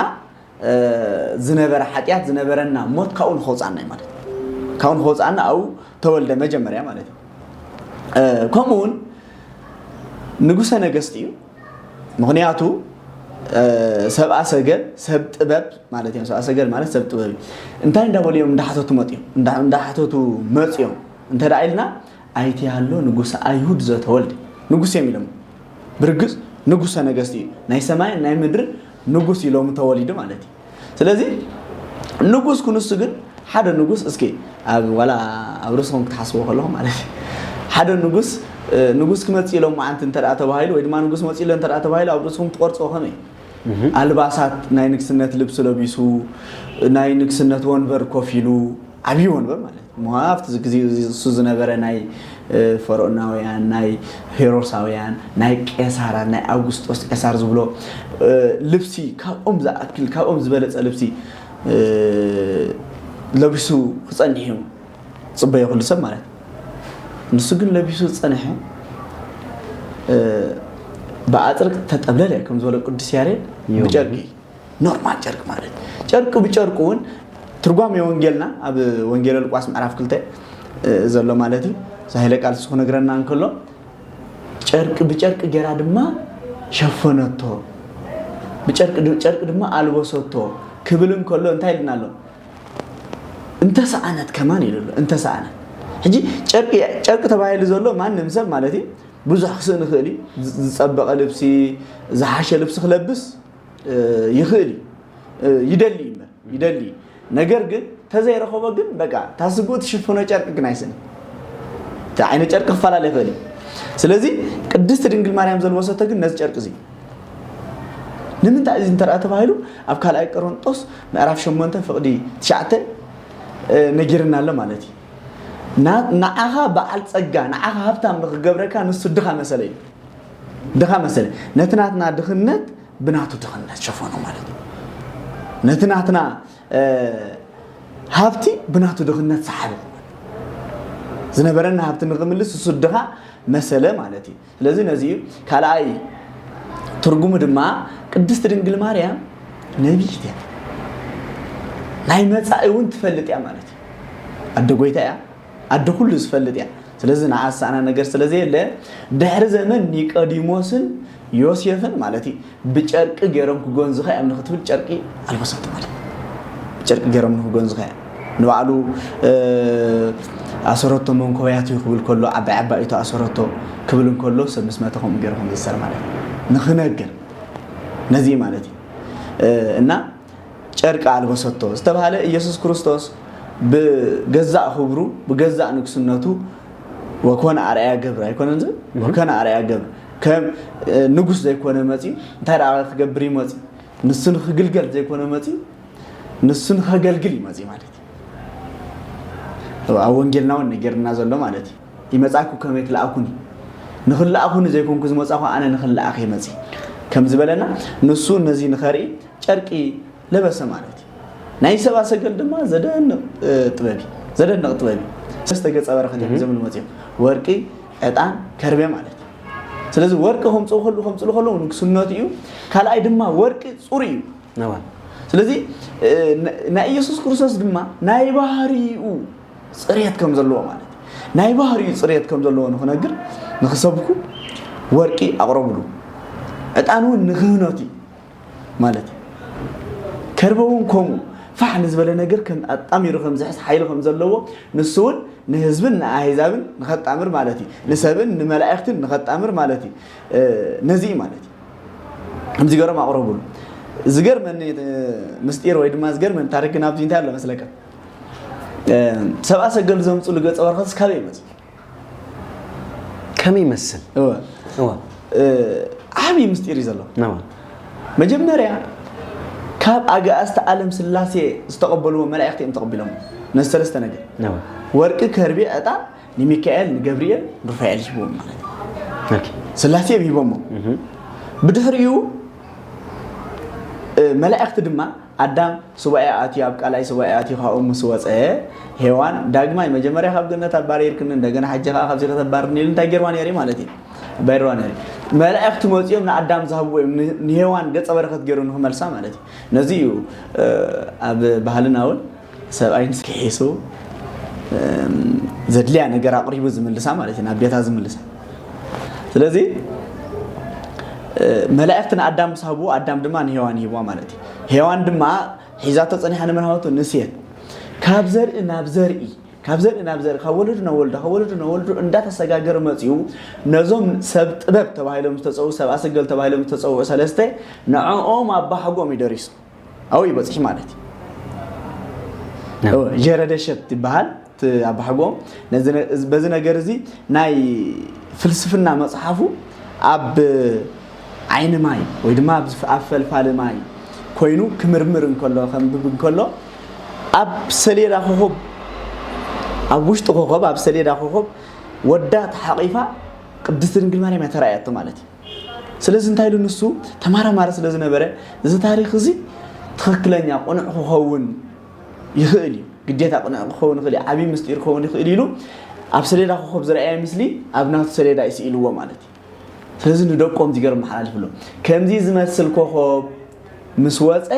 ዝነበረ ሓጢኣት ዝነበረና ሞት ካብኡ ንኸውፅኣና እዩ ማለት እዩ። ካብኡ ንኸውፅኣና ኣብኡ ተወልደ መጀመርያ ማለት እዩ። ከምኡ እውን ንጉሰ ነገስት እዩ። ምኽንያቱ ሰብኣ ሰገል ሰብ ጥበብ ማለት እዮም። ሰብኣ ሰገል ማለት ሰብ ጥበብ እዩ። እንታይ እንዳበሉ እዮም እንዳሓተቱ መፅዮም እንዳሓተቱ መፅዮም እንተ ደኣ ኢልና፣ ኣይትያሎ ንጉሰ ኣይሁድ ዘተወልደ፣ ንጉስ እዮም ኢሎም። ብርግፅ ንጉሰ ነገስት እዩ፣ ናይ ሰማይን ናይ ምድርን ንጉስ ኢሎም ተወሊዱ ማለት እዩ። ስለዚ ንጉስ ክንሱ ግን ሓደ ንጉስ እስኪ ኣብ ዋላ ኣብ ርእስኹም ክትሓስቡ ከለኹም ማለት እዩ። ሓደ ንጉስ ንጉስ ክመፅእ ኢሎም መዓንቲ እንተ ተባሂሉ ወይ ድማ ንጉስ መፅእ ኢሎ እንተ ተባሂሉ ኣብ ርእስኹም ትቆርፅዎ ከመይ? ኣልባሳት ናይ ንግስነት ልብሲ ለቢሱ ናይ ንግስነት ወንበር ኮፍ ኢሉ ዓብዪ ወንበር ማለት እዩ። እሞ ኣብቲ ግዜ እሱ ዝነበረ ናይ ፈርኦናውያን ናይ ሄሮሳውያን ናይ ቄሳራት ናይ ኣውግስጦስ ቄሳር ዝብሎ ልብሲ ካብኦም ዝኣክል ካብኦም ዝበለፀ ልብሲ ለቢሱ ክፀንሕ እዩ ዝፅበዮ ኩሉ ሰብ ማለት እዩ። ንሱ ግን ለቢሱ ዝፀንሐ ብኣፅርቅ ተጠብለለ ከም ዝበሎ ቅዱስ ያሬድ ብጨርቂ ኖርማል ጨርቂ ማለት ጨርቂ ብጨርቁ እውን ትርጓሜ ወንጌልና ኣብ ወንጌለ ሉቃስ ምዕራፍ ክልተ ዘሎ ማለት እዩ። እዚ ኃይለ ቃል እሱ ክነግረና እንከሎ ጨርቂ ብጨርቂ ገይራ ድማ ሸፈነቶ፣ ብጨርቂ ድ- ጨርቂ ድማ ኣልበሰቶ ክብል እንከሎ እንታይ ኢልና ኣሎ? እንተሰኣነት ከማን ኢሉ ኣሎ። እንተሰኣነት ሕጂ ጨርቂ ጨርቂ ተባሂሉ ዘሎ ማንም ሰብ ማለት እዩ ብዙሕ ክስእን ይኽእል እዩ። ዝ- ዝጸበቐ ልብሲ ዝሓሸ ልብሲ ክለብስ ይኽእል እዩ፣ ይደሊ እዩ እምበር ይደሊ እዩ። ነገር ግን ተዘይረኸቦ ግን በቃ እታ ስግኡ ትሽፍኖ ጨርቂ ግን ኣይስእን። እቲ ዓይነት ጨርቂ ክፈላለ ይኽእል እዩ። ስለዚ ቅድስቲ ድንግል ማርያም ዘልበሰቶ ግን ነዚ ጨርቂ እዚ ንምንታይ እዚ እንተ ተባሂሉ ኣብ ካልኣይ ቆሮንጦስ ምዕራፍ ሸሞንተ ፍቕዲ ትሽዓተ ነጊርና ኣሎ ማለት እዩ። ንዓኻ በዓል ጸጋ ንዓኻ ሃብታም ንክገብረካ ንሱ ድኻ መሰለ እዩ። ድኻ መሰለ ነቲ ናትና ድኽነት ብናቱ ድኽነት ሸፈኖ ማለት እዩ። ነቲ ናትና ሃብቲ ብናቱ ድኽነት ሰሓበ። ዝነበረና ሃብቲ ንክምልስ እሱ ድኻ መሰለ ማለት እዩ። ስለዚ ነዚ እዩ ካልኣይ ትርጉሙ ድማ ቅድስቲ ድንግል ማርያም ነቢይት እያ፣ ናይ መጻኢ እውን ትፈልጥ እያ ማለት እዩ። ኣደ ጎይታ እያ፣ ኣደ ኩሉ ዝፈልጥ እያ። ስለዚ ንዓ ዝሰኣና ነገር ስለዘየለ ድሕሪ ዘመን ኒቆዲሞስን ዮሴፍን ማለት እዩ ብጨርቂ ገይሮም ክጎንዝኻ እዮም ንክትብል ጨርቂ ኣልበሰቶ ማለት እዩ። ብጨርቂ ገይሮም ንክጎንዝኻ እዮም ንባዕሉ ኣሰረቶ መንኮያት እዩ ክብል ከሎ ዓባይ ዓባይቱ ኣሰረቶ ክብል እንከሎ ሰብ ምስ መተ ከምኡ ገይሩ ከም ዝሰር ማለት እዩ ንክነግር ነዚ ማለት እዩ እና ጨርቂ ኣልበሰቶ ዝተባህለ ኢየሱስ ክርስቶስ ብገዛእ ክብሩ ብገዛእ ንግስነቱ ወኮነ ኣርኣያ ገብር ኣይኮነን ዝብል ወከነ ኣርኣያ ገብር ከም ንጉስ ዘይኮነ መፂኡ እንታይ ደኣ ክገብር እዩ መፂኡ ንሱ ንክግልገል ዘይኮነ መፂኡ ንሱ ንከገልግል እዩ መፂኡ ማለት እዩ። ኣብ ወንጌልና እውን ነጊርና ዘሎ ማለት እዩ። ይመፃኩ ከመይ ክልኣኩኒ ንክልኣኩኒ ዘይኮንኩ ዝመፃኹ ኣነ ንክልኣኽ ይመፂ ከም ዝበለና ንሱ ነዚ ንኸርኢ ጨርቂ ለበሰ ማለት እዩ። ናይ ሰብኣ ሰገል ድማ ዘደንቕ ጥበብ እዩ። ዘደንቕ ጥበብ እዩ። ሰለስተ ገጸ በረከት እዮም ሒዞም ዝመፅኦም ወርቂ፣ ዕጣን፣ ከርቤ ማለት እዩ። ስለዚ ወርቂ ከምፅኡ ከሉ ከምፅሉ ከለዉ ንግስነቱ እዩ። ካልኣይ ድማ ወርቂ ፅሩይ እዩ። ስለዚ ናይ ኢየሱስ ክርስቶስ ድማ ናይ ባህሪኡ ፅሬት ከም ዘለዎ ማለት እዩ። ናይ ባህሪኡ ፅሬት ከም ዘለዎ ንክነግር ንክሰብኩ ወርቂ ኣቕረብሉ፣ ዕጣን እውን ንክህነቱ ማለት እዩ። ከርበ እውን ከምኡ ፋሕ ንዝበለ ነገር ከም ኣጣሚሩ ከም ዝሕዝ ሓይሊ ከም ዘለዎ ንሱ እውን ንህዝብን ንኣህዛብን ንኸጣምር ማለት እዩ። ንሰብን ንመላእክትን ንኸጣምር ማለት እዩ። ነዚ እዩ ማለት እዩ። ከምዚ ገሮም ኣቕረቡሉ። ዝገርመኒ ምስጢር ወይ ድማ ዝገርመኒ ታሪክ ግን ኣብዚ እንታይ ኣሎ መስለካ? ሰብኣ ሰገል ዘምፅሉ ገፀ በረከትስ ካበይ ይመፅእ? ከመይ ይመስል? እወ እወ ዓብዪ ምስጢር እዩ ዘሎ። መጀመርያ ካብ ኣጋእዝተ ዓለም ስላሴ ዝተቐበልዎ መላእኽቲ እዮም ተቐቢሎም። ነዚ ሰለስተ ነገር፣ ወርቂ፣ ከርቤ፣ ዕጣን፣ ንሚካኤል፣ ንገብርኤል፣ ንሩፋኤል ሂብዎም ማለት እዩ። ስላሴ እዮም ሂቦሞ። ብድሕሪኡ መላእኽቲ ድማ ኣዳም ሱባኤ ኣትዩ፣ ኣብ ቃላይ ሱባኤ ኣትዩ ካብኡ ምስ ወፀ፣ ሄዋን ዳግማይ መጀመርያ ካብ ገነት ኣባሪርክኒ፣ እንደገና ሕጂ ከዓ ካብዚ ከተባርኒ ኢሉ እንታይ ገይርዋ ነይሩ ማለት እዩ? ኣባሪርዋ ነይሩ። መላእኽቲ መፂኦም ንኣዳም ዝሃብዎ እዮም፣ ንሄዋን ገፀ በረኸት ገይሩ ንክመልሳ ማለት እዩ። ነዚ እዩ ኣብ ባህልና እውን ሰብኣይ ምስ ክሒሱ ዘድልያ ነገር ኣቕሪቡ ዝምልሳ ማለት እዩ፣ ናብ ቤታ ዝምልሳ። ስለዚ መላእኽቲ ንኣዳም ምስ ሃብዎ፣ ኣዳም ድማ ንሄዋን ይህብዋ ማለት እዩ። ሄዋን ድማ ሒዛቶ ጸኒሓ ንመን ሃበቶ? ንሴት። ካብ ዘርኢ ናብ ዘርኢ፣ ካብ ዘርኢ ናብ ዘርኢ፣ ካብ ወለዱ ናብ ወለዱ፣ ካብ ወለዱ ናብ ወለዱ እንዳተሰጋገረ መጺኡ፣ ነዞም ሰብ ጥበብ ተባሂሎም ዝተጸውዑ፣ ሰብ ኣሰገል ተባሂሎም ዝተጸውዑ ሰለስተ፣ ንዕኦም ኣባሓጎኦም እዩ ደሪሱ። ኣብኡ እዩ በጺሑ ማለት እዩ። ጀረደሸት ይበሃል። ኣባሓጎኦም በዚ ነገር እዚ ናይ ፍልስፍና መፅሓፉ ኣብ ዓይኒ ማይ ወይ ድማ ኣብ ፈልፋሊ ማይ ኮይኑ ክምርምር እንከሎ፣ ከንብብ እንከሎ፣ ኣብ ሰሌዳ ኮኸብ፣ ኣብ ውሽጢ ኮኸብ፣ ኣብ ሰሌዳ ኮኸብ ወዳ ተሓቒፋ ቅድስቲ ድንግል ማርያም እያ ተራእያቶ ማለት እዩ። ስለዚ እንታይ ኢሉ ንሱ ተማራማሪ ስለ ዝነበረ፣ እዚ ታሪኽ እዚ ትኽክለኛ ቅኑዕ ክኸውን ይኽእል እዩ፣ ግዴታ ቅኑዕ ክኸውን ይኽእል እዩ፣ ዓብዪ ምስጢር ክኸውን ይኽእል ኢሉ ኣብ ሰሌዳ ኮኸብ ዝረኣየ ምስሊ ኣብ ናቱ ሰሌዳ እዩ ስኢልዎ ማለት እዩ። ስለዚ ንደቆም እዚ ገይሩ መሓላልፍሎም። ከምዚ ዝመስል ኮኸብ ምስ ወፀ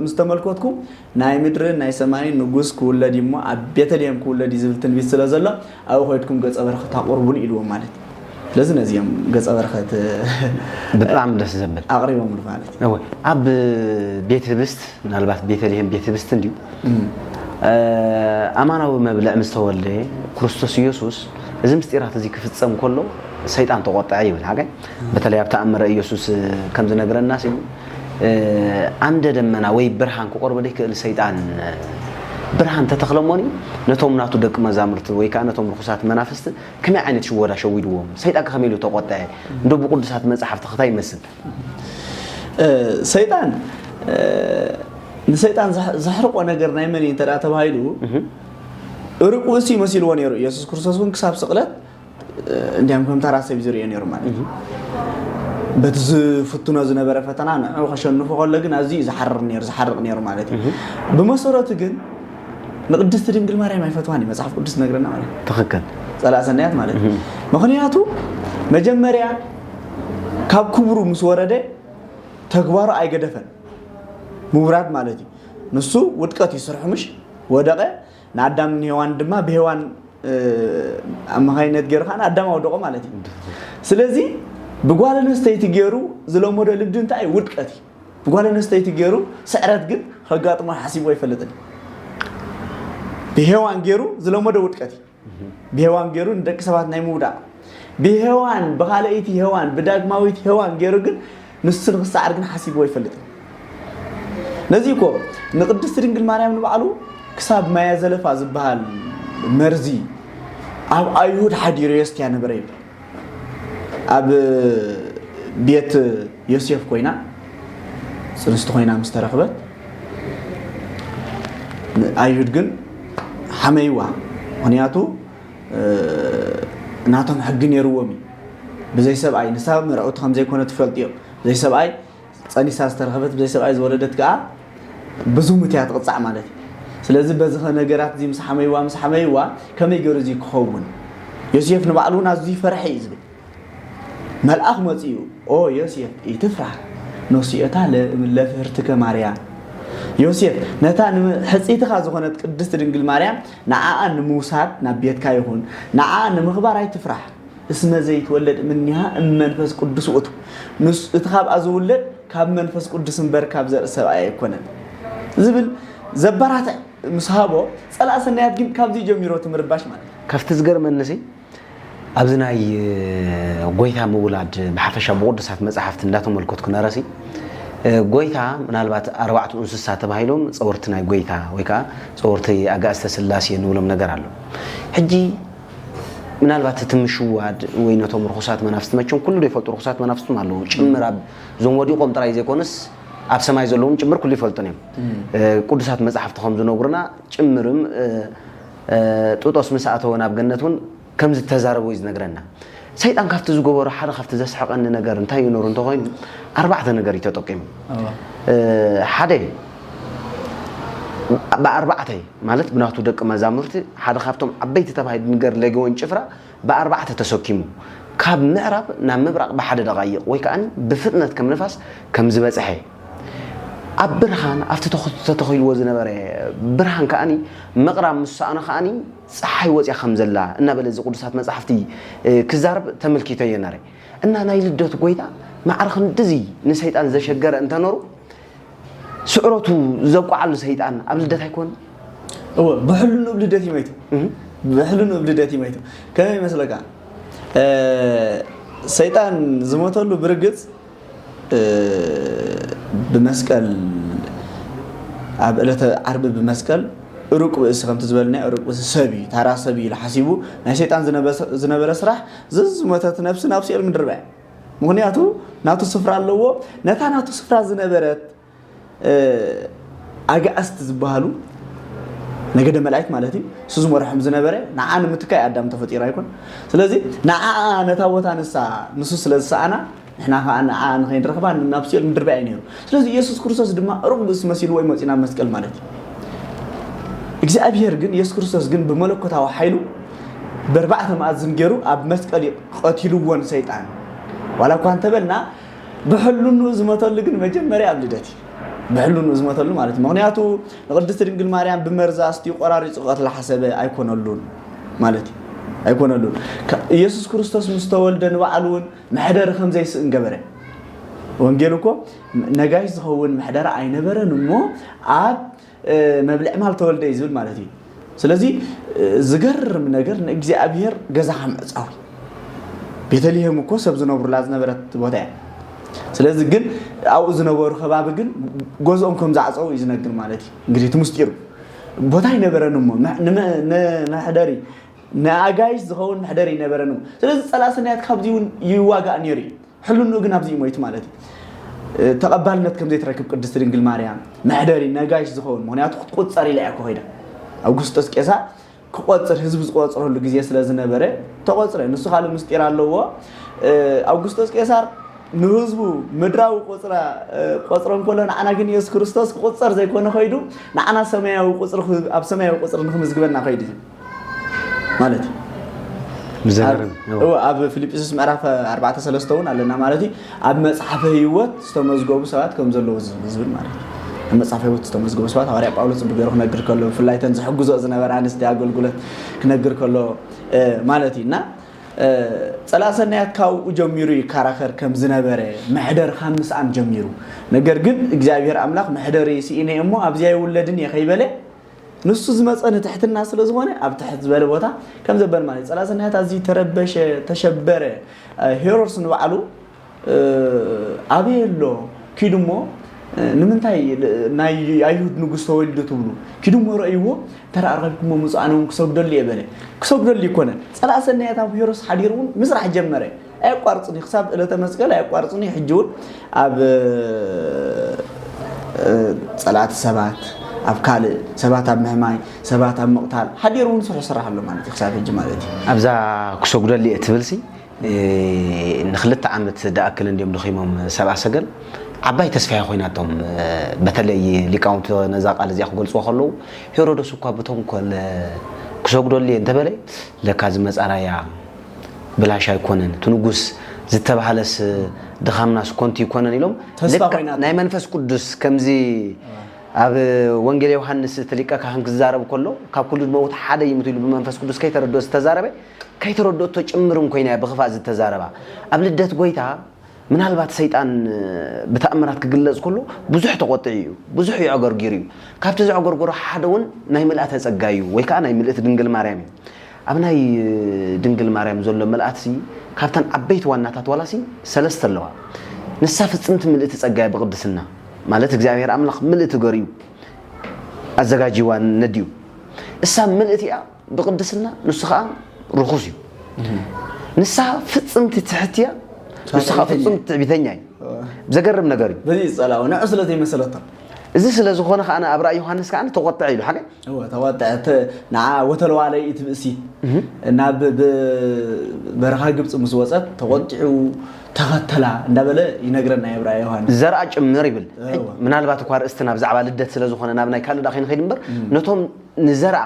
ምስ ተመልከትኩም ናይ ምድርን ናይ ሰማይን ንጉስ ክውለድ እዩ እሞ ኣብ ቤተልሔም ክውለድ እዩ ዝብል ትንቢት ስለ ዘሎ ኣብኡ ከይድኩም ገጸ በረኸት ኣቕርቡሉ ኢልዎም ማለት እዩ። ስለዚ ነዚኦም ገጸ በረኸት ብጣዕሚ ደስ ዘብል ኣቕሪቦምሉ ማለት እዩ። እወ ኣብ ቤት ህብስት ምናልባት ቤተልሔም ቤት ህብስት እንድዩ ኣማናዊ መብልዕ ምስ ተወልደ ክርስቶስ ኢየሱስ እዚ ምስጢራት እዚ ክፍጸም ከሎ ሰይጣን ተቆጠዐ ይብል ሓቀይ በተለይ ኣብ ተኣምረ ኢየሱስ ከም ዝነግረና ሲ ዓምደ ደመና ወይ ብርሃን ክቆርበ ዘይክእል ሰይጣን ብርሃን ተተኽለሞኒ ነቶም ናቱ ደቂ መዛምርቲ ወይ ከዓ ነቶም ርኩሳት መናፍስቲ ከመይ ዓይነት ሽወዳ ሸዊድዎም ሰይጣን ከመይ ኢሉ ተቆጠዐ እንዶ ብቅዱሳት መፅሓፍቲ ክታይ ይመስል ሰይጣን ንሰይጣን ዘሕርቆ ነገር ናይ መን እዩ እንተ ተባሂሉ ርቁ እሱ ይመሲልዎ ነይሩ ኢየሱስ ክርስቶስ እውን ክሳብ ስቕለት እንዲያም ከም ተራ ሰብ ዝርእዮ ነይሩ ማለት እዩ። በቲ ዝፍትኖ ዝነበረ ፈተና ንዑ ከሸንፎ ከሎ ግን ኣዝዩ ዝሓርር ነይሩ ዝሓርቕ ነይሩ ማለት እዩ። ብመሰረቱ ግን ንቅድስቲ ድንግል ማርያም ኣይፈትዋን እዩ መጽሓፍ ቅዱስ ዝነግረና ማለት እዩ። ትኽክል። ጸላእ ሰናያት ማለት እዩ። ምኽንያቱ መጀመርያ ካብ ክብሩ ምስ ወረደ ተግባሩ ኣይገደፈን ምውራድ ማለት እዩ። ንሱ ውድቀት እዩ ስርሑ ምሽ ወደቐ። ንኣዳም ንሄዋን ድማ ብሄዋን ኣማኻይነት ገይሩ ከዓ ኣዳም ኣውደቆ ማለት እዩ። ስለዚ ብጓል ኣንስተይቲ ገይሩ ዝለመዶ ልምዲ እንታይ እዩ? ውድቀት እዩ። ብጓል ኣንስተይቲ ገይሩ ስዕረት ግን ከጋጥሞ ሓሲቡ ኣይፈልጥን። ብሄዋን ገይሩ ዝለመዶ ውድቀት እዩ። ብሄዋን ገይሩ ንደቂ ሰባት ናይ ምውዳቕ ብሄዋን ብኻልኣይቲ ሄዋን ብዳግማዊት ሄዋን ገይሩ ግን ንሱ ንክሰዓር ግን ሓሲብዎ ኣይፈልጥን። ነዚ እኮ ንቅድስቲ ድንግል ማርያም ንባዕሉ ክሳብ ማያ ዘለፋ ዝበሃል መርዚ ኣብ ኣይሁድ ሓዲሩ የስትያ ነበረ ይብል። ኣብ ቤት ዮሴፍ ኮይና ፅንስቲ ኮይና ምስ ተረኽበት ኣይሁድ ግን ሓመይዋ። ምክንያቱ ናቶም ሕጊ ነይርዎም እዩ። ብዘይ ሰብኣይ ንሳ መርዑቲ ከም ዘይኮነ ትፈልጥ እዮም። ብዘይ ሰብኣይ ጸኒሳ ዝተረኸበት ብዘይ ሰብኣይ ዝወለደት ከኣ ብዝሙት እያ ትቕጻዕ ማለት እዩ። ስለዚ በዚ ነገራት እዚ ምስ ሓመይዋ ምስ ሓመይዋ ከመይ ገይሩ እዚ ክኸውን? ዮሴፍ ንባዕሉ እውን ኣዝዩ ፈራሒ እዩ ዝብል። መልኣኽ መጺኡ ኦ ዮሴፍ ኢትፍራህ ነሲኦታ ለፍህርትከ ማርያ። ዮሴፍ ነታ ሕጽይትኻ ዝኾነት ቅድስቲ ድንግል ማርያም ንዓኣ ንምውሳድ ናብ ቤትካ ይኹን ንዓኣ ንምኽባር ኣይትፍራህ። እስመ ዘይትወለድ እምኔሃ እመንፈስ ቅዱስ ውእቱ፣ ንሱ እቲ ካብኣ ዝውለድ ካብ መንፈስ ቅዱስ እምበር ካብ ዘርኢ ሰብኣይ ኣይኮነን ዝብል ዘበራትዕ ምስ ሃቦ፣ ጸላእ ሰናያት ግን ካብዚ ጀሚሩ እቲ ምርባሽ ማለት እዩ። ካብቲ ዝገርመኒ ሲ ኣብዚ ናይ ጎይታ ምውላድ ብሓፈሻ ብቅዱሳት መጻሕፍቲ እንዳተመልከትኩ ነረሲ ጎይታ ምናልባት ኣርባዕቱ እንስሳ ተባሂሎም ጸወርቲ ናይ ጎይታ ወይ ከዓ ጸወርቲ ኣጋእዝተ ስላሴ ንብሎም ነገር ኣሎ። ሕጂ ምናልባት እቲ ምሽዋድ ወይ ነቶም ርኹሳት መናፍስቲ፣ መቸም ኩሉ ዶ ይፈልጡ፣ ርኹሳት መናፍስቲ ኣለዉ ጭምር፣ ኣብ እዞም ወዲቖም ጥራይ ዘይኮነስ ኣብ ሰማይ ዘለዎም ጭምር ኩሉ ይፈልጡን እዮም። ቅዱሳት መጻሕፍቲ ከም ዝነግሩና ጭምርም ጥጦስ ምስ ኣተወ ናብ ገነት እውን ከም ዝተዛረበ እዩ ዝነግረና። ሰይጣን ካብቲ ዝገበሮ ሓደ ካብቲ ዘስሕቐኒ ነገር እንታይ እዩ ነሩ እንተኾይኑ፣ ኣርባዕተ ነገር እዩ ተጠቂሙ። ሓደ ብኣርባዕተ ማለት ብናቱ ደቂ መዛሙርቲ ሓደ ካብቶም ዓበይቲ ተባሂሉ ንገር ሌጊዮን ጭፍራ ብኣርባዕተ ተሰኪሙ ካብ ምዕራብ ናብ ምብራቕ ብሓደ ደቓይቕ ወይ ከኣ ብፍጥነት ከም ንፋስ ከም ዝበጽሐ፣ ኣብ ብርሃን ኣብቲ ተተኺልዎ ዝነበረ ብርሃን ከኣ ምቕራብ ምስ ሰኣኖ ከኣ ጸሓይ ወጽያ ከም ዘላ እናበለ እዚ ቅዱሳት መጻሕፍቲ ክዛረብ ተመልኪተዮ ነረ። እና ናይ ልደት ጎይታ ማዕረ ክንድዚ ንሰይጣን ዘሸገረ እንተነሩ፣ ስዕረቱ ዘቋዓሉ ሰይጣን ኣብ ልደት ኣይኮን? እወ፣ ብሕልኑ ኣብ ልደት ይመይቱ። ብሕልኑ ኣብ ልደት ይመይቱ። ከመይ ይመስለካ? ሰይጣን ዝሞተሉ ብርግጽ ብመስቀል፣ ኣብ ዕለተ ዓርቢ ብመስቀል ሩቅ ብእሲ ከምቲ ዝበልናዮ ሩቅ ብእሲ ሰብ እዩ፣ ታራ ሰብ እዩ ኢሉ ሓሲቡ ናይ ሰይጣን ዝነበረ ስራሕ ዝዝሞተት ነብሲ ናብ ሲኦል ምድርባ እያ። ምኽንያቱ ናቱ ስፍራ ኣለዎ። ነታ ናቱ ስፍራ ዝነበረት ኣጋእስቲ ዝበሃሉ ነገደ መላእክት ማለት እዩ፣ እሱ ዝመርሖም ዝነበረ ንዓ ንምትካይ ኣዳም ተፈጢሩ ኣይኮን። ስለዚ ንዓ ነታ ቦታ ንሳ ንሱ ስለ ዝሰኣና ንሕና ከዓ ንዓ ንኸይንረኽባ ናብ ሲኦል ምድርባይ እዩ ነይሩ። ስለዚ ኢየሱስ ክርስቶስ ድማ ሩቕ ብእሲ መሲልዎ እዩ መፂኡ ናብ መስቀል ማለት እዩ። እግዚኣብሔር ግን ኢየሱስ ክርስቶስ ግን ብመለኮታዊ ሓይሉ በርባዕተ መኣዝን ገይሩ ኣብ መስቀል እዩ ቀቲልዎ ንሰይጣን። ዋላ እኳ እንተበልና ብሕልንኡ ዝመተሉ ግን መጀመርያ ኣብ ልደት እዩ። ብሕልንኡ ዝመተሉ ማለት እዩ። ምኽንያቱ ንቅድስቲ ድንግል ማርያም ብመርዛ ኣስትዩ ቆራሪፁ ክቐትላ ሓሰበ ኣይኮነሉን ማለት እዩ። ኣይኮነሉን። ኢየሱስ ክርስቶስ ምስ ተወልደ ንባዕሉ እውን መሕደሪ ከም ዘይስእን ገበረ። ወንጌል እኮ ነጋሽ ዝኸውን መሕደሪ ኣይነበረን እሞ ኣብ መብልዕ ማል ተወልደ እዩ ዝብል ማለት እዩ። ስለዚ ዝገርም ነገር ንእግዚኣብሔር ገዛኻ ምዕፃው። ቤተልሔም እኮ ሰብ ዝነብሩላ ዝነበረት ቦታ እያ። ስለዚ ግን ኣብኡ ዝነበሩ ከባቢ ግን ገዝኦም ከም ዝዓፀው እዩ ዝነግር ማለት እዩ። እንግዲህ እቲ ምስጢሩ ቦታ ኣይነበረን እሞ ንመሕደሪ ንኣጋይሽ ዝኸውን መሕደሪ ኣይነበረን እሞ ስለዚ ፀላእ ሰናያት ካብዚ እውን ይዋጋእ ነይሩ እዩ። ሕልንኡ ግን ኣብዚ እዩ ሞይቱ ማለት እዩ። ተቐባልነት ከም ዘይትረክብ ቅድስቲ ድንግል ማርያም መሕደሪ ነጋሽ ዝኸውን ምኽንያቱ ክትቁፀር ኢላ እያ እኮ ከይዳ ኣውግስጦስ ቄሳር ክቆፅር ህዝቢ ዝቆፅረሉ ግዜ ስለ ዝነበረ ተቆፅረ። ንሱ ካልእ ምስጢር ኣለዎ። ኣውግስጦስ ቄሳር ንህዝቡ ምድራዊ ቁፅራ ቆፅሮ እንከሎ ንዓና ግን የሱስ ክርስቶስ ክቁፀር ዘይኮነ ከይዱ ንዓና ሰማያዊ ቁፅሪ ኣብ ሰማያዊ ቁፅሪ ንክምዝግበና ከይዱ እዩ። ማለት እዩ። ብዘገርም እዎ ኣብ ፊልጵስዩስ ምዕራፍ ኣርባዕተ ሰለስተ እውን ኣለና ማለት እዩ። ኣብ መፅሓፈ ህይወት ዝተመዝገቡ ሰባት ከም ዘለዉ ዝብል ማለት እዩ። ኣብ መፅሓፈ ህይወት ዝተመዝገቡ ሰባት ሃዋርያ ጳውሎስ ብገይሩ ክነግር ከሎ ብፍላይ ተን ዝሕግዞ ዝነበረ ኣንስቲ ኣገልግሎት ክነግር ከሎ ማለት እዩ እና ፀላእ ሰናያት ካብኡ ጀሚሩ ይከራኸር ከም ዝነበረ መሕደር ካብ ምስኣን ጀሚሩ ነገር ግን እግዚኣብሔር ኣምላኽ መሕደሪ ስኢነ እሞ ኣብዚያ ይውለድን እየ ከይበለ ንሱ ዝመፀ ንትሕትና ስለ ዝኾነ ኣብ ትሕት ዝበለ ቦታ ከም ዘበል ማለት እዩ። ፀላእ ሰናያት ኣዝዩ ተረበሸ፣ ተሸበረ። ሄሮድስ ንባዕሉ ኣበይ ኣሎ ኪዱ እሞ ንምንታይ ናይ ኣይሁድ ንጉስ ተወሊዱ ትብሉ ኪዱ እሞ ረእይዎ እንተ ረኣርኸብኩሞ ምፁ ኣነ እውን ክሰግደሉ እየ በለ። ክሰግደሉ ይኮነ ፀላእ ሰናያት ኣብ ሄሮድስ ሓዲሩ እውን ምስራሕ ጀመረ። ኣየቋርፅን እዩ ክሳብ ዕለተ መስቀል ኣየቋርፅን እዩ ሕጂ እውን ኣብ ፀላእቲ ሰባት ኣብ ካልእ ሰባት ኣብ ምሕማይ ሰባት ኣብ ምቕታል ሓዲሩ እውን ስርሑ ስራሕ ኣሎ ማለት እዩ ክሳብ ሕጂ ማለት እዩ። ኣብዛ ክሰጉደሉ እየ ትብልሲ ንክልተ ዓመት ደኣክል እንዲዮም ደኺሞም ሰብኣ ሰገል ዓባይ ተስፋ እያ ኮይናቶም። በተለይ ሊቃውንቲ ነዛ ቃል እዚኣ ክገልፅዎ ከለዉ ሄሮዶስ እኳ ብተንኮል ክሰጉደሉ እየ እንተበለ ለካ ዝመፃራያ ብላሽ ኣይኮነን እቲ ንጉስ ዝተባህለስ ድኻምናስ ኮንቲ ይኮነን ኢሎም ናይ መንፈስ ቅዱስ ከምዚ ኣብ ወንጌል ዮሃንስ እቲ ሊቀ ካህን ክዛረብ ከሎ ካብ ኩሉ ድመውት ሓደ ይሙት ኢሉ ብመንፈስ ቅዱስ ከይተረድኦ ዝተዛረበ ከይተረድኦቶ ጭምርም ኮይና እያ ብኽፋእ ዝተዛረባ ኣብ ልደት ጎይታ ምናልባት ሰይጣን ብተኣምራት ክግለጽ ከሎ ብዙሕ ተቆጢዑ እዩ ብዙሕ እዩ ኣገርጊሩ እዩ ካብቲ ዘዕገርገሮ ሓደ እውን ናይ ምልኣተ ጸጋ እዩ ወይ ከዓ ናይ ምልእት ድንግል ማርያም እዩ ኣብ ናይ ድንግል ማርያም ዘሎ ምልኣትሲ ካብተን ዓበይቲ ዋናታት ዋላሲ ሰለስተ ኣለዋ ንሳ ፍጽምቲ ምልእቲ ጸጋ እያ ብቅድስና ማለት እግዚኣብሔር ኣምላኽ ምልእቲ ገር እዩ ኣዘጋጅዋ ነድዩ እሳ ምልእቲ እያ ብቅድስና ንሱ ከዓ ርኹስ እዩ ንሳ ፍጽምቲ ትሕት እያ፣ ንስኻ ፍጹም ትዕቢተኛ እዩ። ዘገርም ነገር እዩ። በዚ ይጸላኦ ንዑ ስለ ዘይመሰለቶ። እዚ ስለ ዝኾነ ከኣ ኣብ ራእይ ዮሃንስ ከኣ ተቖጥዐ ኢሉ ሓቀ እወ ተቆጥዐ። ንዓ ወተለዋለይ እቲ ብእሲ ናብ በረኻ ግብፂ ምስ ወፀት ተቆጢዑ ተኸተላ እንዳበለ ይነግረና እዩ ራእይ ዮሃንስ። ዘርኣ ጭምር ይብል። ምናልባት እኳ ርእስትና ብዛዕባ ልደት ስለ ዝኾነ ናብ ናይ ካልእ ዳ ከይንኸይድ እምበር ነቶም ንዘርኣ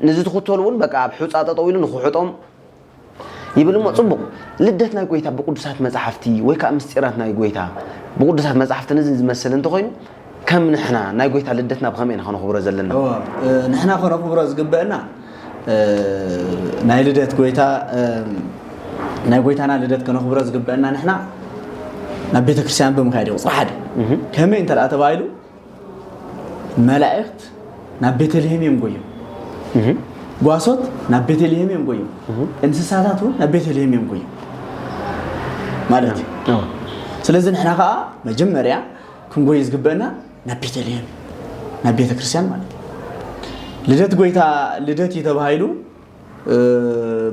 ንዝትኽተሉ እውን በቃ ኣብ ሑፃ ጠጠው ኢሉ ንክሕጦም ይብል እሞ ፅቡቕ ልደት ናይ ጎይታ ብቅዱሳት መፅሓፍቲ ወይ ከዓ ምስጢራት ናይ ጎይታ ብቅዱሳት መፅሓፍቲ ነዚ ዝመስል እንተኮይኑ ከም ንሕና ናይ ጎይታ ልደትና ብኸመይ ኢና ከነኽብሮ ዘለና? ንሕና ከነኽብሮ ዝግበአና ናይ ልደት ጎይታ ናይ ጎይታና ልደት ከነኽብሮ ዝግበአና ንሕና ናብ ቤተክርስትያን ብምኻድ እዩ። ቁፅሪ ሓደ ከመይ እንተ ተባሂሉ መላእኽት ናብ ቤተልሔም እዮም ጎዮም። ጓሶት ናብ ቤተልሔም እዮም ጎዮም። እንስሳታት እውን ናብ ቤተልሔም እዮም ጎዮም ማለት እዩ። ስለዚ ንሕና ከዓ መጀመርያ ክንጎይ ዝግበአና ናብ ቤተልሔም ናብ ቤተ ክርስቲያን ማለት እዩ። ልደት ጎይታ ልደት እዩ ተባሂሉ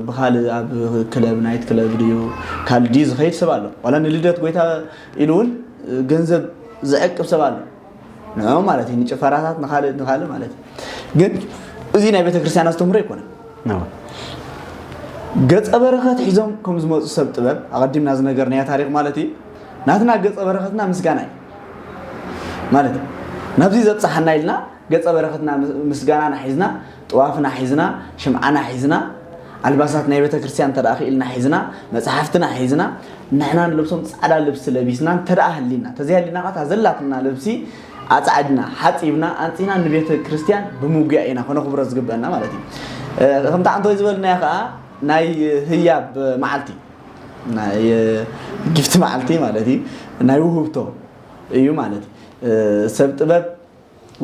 ብካልእ ኣብ ክለብ ናይት ክለብ ድዩ ካልእ ድዩ ዝኸይድ ሰብ ኣሎ። ዋላ ንልደት ጎይታ ኢሉ እውን ገንዘብ ዝዕቅብ ሰብ ኣሎ። ንዕኡ ማለት እዩ ንጭፈራታት ንካልእ ንካልእ ማለት እዩ። ግን እዚ ናይ ቤተክርስትያን ኣስተምህሮ ኣይኮነን። ገጸ በረኸት ሒዞም ከም ዝመፁ ሰብ ጥበብ ኣቐዲምና ዝነገርናዮ ታሪክ ማለት እዩ። ናትና ገጸ በረኸትና ምስጋና እዩ ማለት እዩ። ናብዚ ዘብፅሓና ኢልና ገጸ በረኸትና ምስጋናና ሒዝና ጥዋፍና ሒዝና ሽምዓና ሒዝና ኣልባሳት ናይ ቤተክርስትያን እንተ ክኢልና ሒዝና መፅሓፍትና ሒዝና ንሕና ንለብሶም ፃዕዳ ልብሲ ለቢስና እንተ ሃሊና እንተዘይሃሊና ከዓ ዘላትና ልብሲ ኣፃዕድና ሓፂብና ኣንፂና ንቤተ ክርስቲያን ብምጉያ ኢና ከነኽብሮ ዝግበአና ማለት እዩ። ከምቲ ዓንቶይ ዝበልናዮ ከዓ ናይ ህያብ መዓልቲ ናይ ጊፍቲ መዓልቲ ማለት እዩ። ናይ ውህብቶ እዩ ማለት እዩ። ሰብ ጥበብ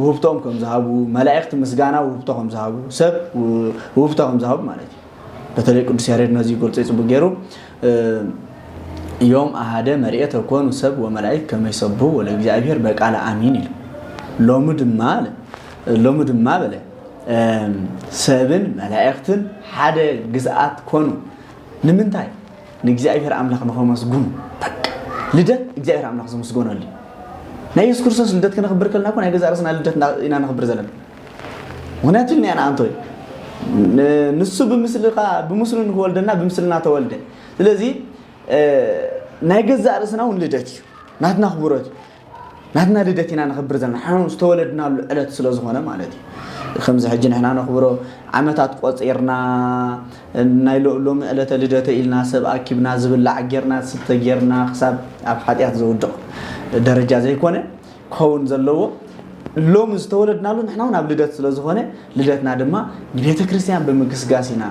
ውህብቶም ከም ዝሃቡ፣ መላእኽቲ ምስጋና ውህብቶ ከም ዝሃቡ፣ ሰብ ውህብቶ ከም ዝሃቡ ማለት እዩ። በተለይ ቅዱስ ያሬድ ነዚ ይገልጾ ጽቡቅ ገይሩ ዮም ኣሃደ መርኤተ ኮኑ ሰብ ወመላእክት ከመ ይሰብሑ ወለእግዚኣብሔር በቃለ ኣሚን ኢሉ። ሎሚ ድማ ሎሚ ድማ በለ ሰብን መላእኽትን ሓደ ግዝኣት ኮኑ። ንምንታይ? ንእግዚኣብሔር ኣምላኽ ንኸመስግኑ። በቃ ልደት እግዚኣብሔር ኣምላኽ ዝምስገነሉ እዩ። ናይ የሱስ ክርስቶስ ልደት ክነኽብር ከለና እኮ ናይ ገዛእ ርእስና ልደት ኢና ነኽብር ዘለና። ምኽንያቱ ኢልና ኢና ኣንቶይ ንሱ ብምስልኻ ብምስሉ ንክወልደና ብምስልና ተወልደ። ስለዚ ናይ ገዛእ ርእስና እውን ልደት እዩ፣ ናትና ክብረት እዩ። ናትና ልደት ኢና ነኽብር ዘለና ሓኑ ዝተወለድናሉ ዕለት ስለ ዝኾነ ማለት እዩ። ከምዚ ሕጂ ንሕና ነኽብሮ ዓመታት ቆፂርና ናይ ሎሚ ዕለተ ልደተ ኢልና ሰብ ኣኪብና ዝብላዕ ጌርና ዝስተ ጌርና ክሳብ ኣብ ሓጢኣት ዘውድቕ ደረጃ ዘይኮነ ክኸውን ዘለዎ ሎሚ ዝተወለድናሉ ንሕና እውን ኣብ ልደት ስለ ዝኾነ ልደትና ድማ ንቤተ ክርስቲያን ብምግስጋስ ኢና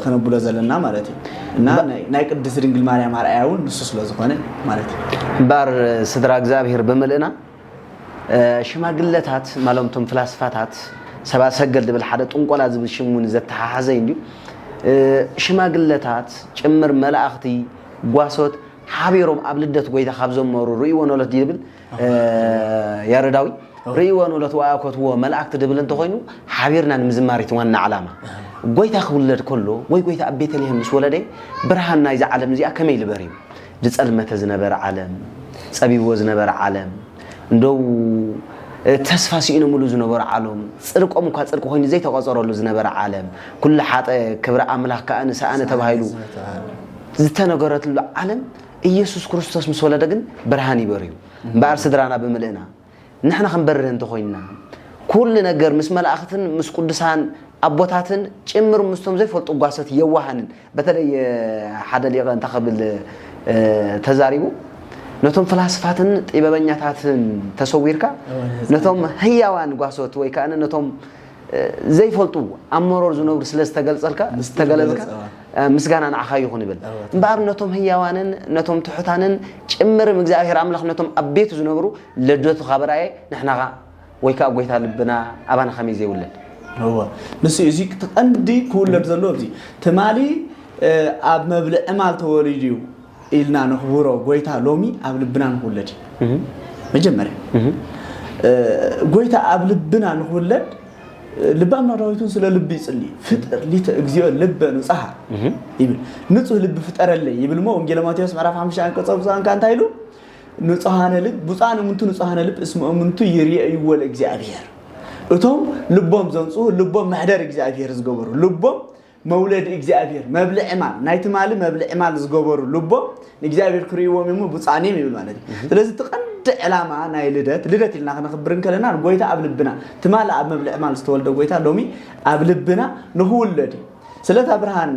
ከነብሎ ዘለና ማለት እዩ። እና ናይ ቅድስት ድንግል ማርያም ኣርኣያ እውን ንሱ ስለ ዝኾነ ማለት እዩ። እምበኣር ስድራ እግዚኣብሔር ብምልእና ሽማግለታት ማለምቶም ፍላስፋታት ሰባ ሰገል ድብል ሓደ ጥንቆላ ዝብል ሽም እውን ዘተሓሓዘ እንዲዩ ሽማግለታት ጭምር መላእኽቲ ጓሶት ሓቢሮም ኣብ ልደት ጎይታ ካብ ዘመሩ ርእይዎ ኖሎት ድብል ያረዳዊ ርእይዎ ኖሎት ወኣኮትዎ መላእክቲ ድብል እንተኮይኑ ሓቢርና ንምዝማር እቲ ዋና ዓላማ ጎይታ ክውለድ ከሎ ወይ ጎይታ ኣብ ቤተልሔም ምስ ወለደ ብርሃን ናይዚ ዓለም እዚኣ ከመይ ልበር እዩ ዝጸልመተ ዝነበረ ዓለም ጸቢብዎ ዝነበረ ዓለም እንደው ተስፋ ስኢኖምሉ ዝነበሩ ዓለም ጽድቆም እኳ ጽድቂ ኮይኑ ዘይተቆጸረሉ ዝነበረ ዓለም ኩሉ ሓጠ ክብሪ ኣምላኽ ከኣ ንሰኣነ ተባሂሉ ዝተነገረትሉ ዓለም ኢየሱስ ክርስቶስ ምስ ወለደ ግን ብርሃን ይበርዩ እምበኣር ስድራና ብምልእና ንሕና ክንበርህ እንተኾይንና ኩሉ ነገር ምስ መላእኽትን ምስ ቅዱሳን ኣቦታትን ጭምር ምስቶም ዘይፈልጡ ጓሶት የዋሃንን በተለይ ሓደ ሊቐ እንታይ ክብል ተዛሪቡ ነቶም ፍላስፋትን ጥበበኛታትን ተሰዊርካ ነቶም ህያዋን ጓሶት ወይ ከዓ ነቶም ዘይፈልጡ ኣብ መሮር ዝነብሩ ስለ ዝተገልጸልካ ዝተገለጽካ ምስጋና ንዓኻ ይኹን ይብል እምበኣር ነቶም ህያዋንን ነቶም ትሑታንን ጭምርም እግዚኣብሔር ኣምላኽ ነቶም ኣብ ቤቱ ዝነብሩ ልደቱ ካብ ርኣየ ንሕና ኸዓ ወይ ከዓ ጎይታ ልብና ኣባና ከመይ ዘይውለድ እወ ንሱ እዚ እቲ ቀንዲ ክውለድ ዘለዎ ኣብዚ ትማሊ ኣብ መብልዒ ማል ተወሊዱ እዩ ኢልና ነኽብሮ ጎይታ ሎሚ ኣብ ልብና ንኽውለድ እዩ መጀመርያ ጎይታ ኣብ ልብና ንኽውለድ ልበ ኣምላኽ ዳዊት እውን ስለ ልቢ ይጽሊ። "ፍጠር ሊተ እግዚኦ ልበ ንጹሃ" ይብል። "ንጹህ ልቢ ፍጠረለይ" ይብል። እሞ ወንጌለ ማቴዎስ ምዕራፍ ሓሙሽተ ዓንቀጸ ብዙሃን ከኣ እንታይ ኢሉ? "ንጹሃነ ልብ፣ ብፁዓን እምንቱ ንጹሃነ ልብ፣ እስመ እምንቱ ይርእይዎ ለእግዚኣብሔር" እቶም ልቦም ዘንጽሁ፣ ልቦም መሕደር እግዚኣብሔር ዝገበሩ፣ ልቦም መውለድ እግዚኣብሔር፣ መብልዒ ማል፣ ናይ ትማሊ መብልዒ ማል ዝገበሩ ልቦም ንእግዚኣብሔር ክርእይዎም እዮም ብፁዓን እዮም ይብል ማለት እዩ። ስለዚ እቲ ቀንዲ ዕላማ ናይ ልደት፣ ልደት ኢልና ክነኽብር እንከለና ንጎይታ ኣብ ልብና፣ ትማሊ ኣብ መብልዒ ማል ዝተወልደ ጎይታ ሎሚ ኣብ ልብና ንኽውለድ እዩ። ስለታ ብርሃን፣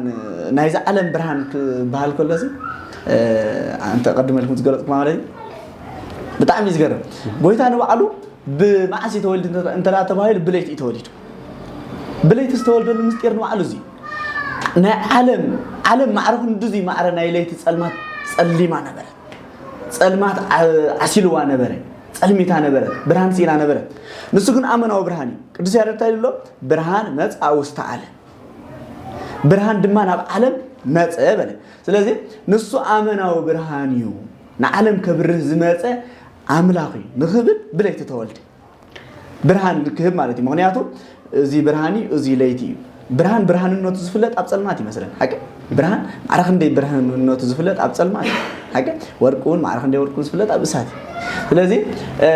ናይዚ ዓለም ብርሃን ክበሃል ከሎ እዚ፣ እ፣ ኣንተ ቀድመ ኢልኩም ዝገለጽኩማ ማለት እዩ። ብጣዕሚ እዩ ዝገርም። ጎይታ ንባዕሉ ብመዓስ እዩ ተወሊዱ እንተ-፣ እንተ ደኣ ተባሂሉ ብለይቲ እዩ ተወሊዱ። ብለይቲ ዝተወልደሉ ምስጢር ንባዕሉ እዚ እዩ። ናይ ዓለም፣ ዓለም ማዕረ ክንድዚ ማዕረ ናይ ለይቲ ጸልማት ጸሊማ ነበረት። ጸልማት ዓ-፣ ዓሲልዋ ነበረ። ጸልሚታ ነበረት። ብርሃን ስኢና ነበረት። ንሱ ግን ኣመናዊ ብርሃን እዩ። ቅዱስ ያሬድ እንታይ ኢሉ ኣሎ? "ብርሃን መጽአ ውስተ ዓለም፣ ብርሃን ድማ ናብ ዓለም መጸ" በለ። ስለዚ ንሱ ኣመናዊ ብርሃን እዩ። ንዓለም ከብርህ ዝመጸ ኣምላኽ እዩ ንኽብል ብለይቲ ተወልደ። ብርሃን ክህብ ማለት እዩ። ምኽንያቱ እዚ ብርሃን እዩ፣ እዚ ለይቲ እዩ። ብርሃን ብርሃንነቱ ዝፍለጥ ኣብ ጸልማት ይመስለን። ሓቂ? ብርሃን ማዕረ ክንደይ ብርሃንነቱ ዝፍለጥ ኣብ ጸልማት እዩ። ሓቂ? ወርቂ እውን ማዕረ ክንደይ ወርቂ ዝፍለጥ ኣብ እሳት እዩ። ስለዚ፣ እ፣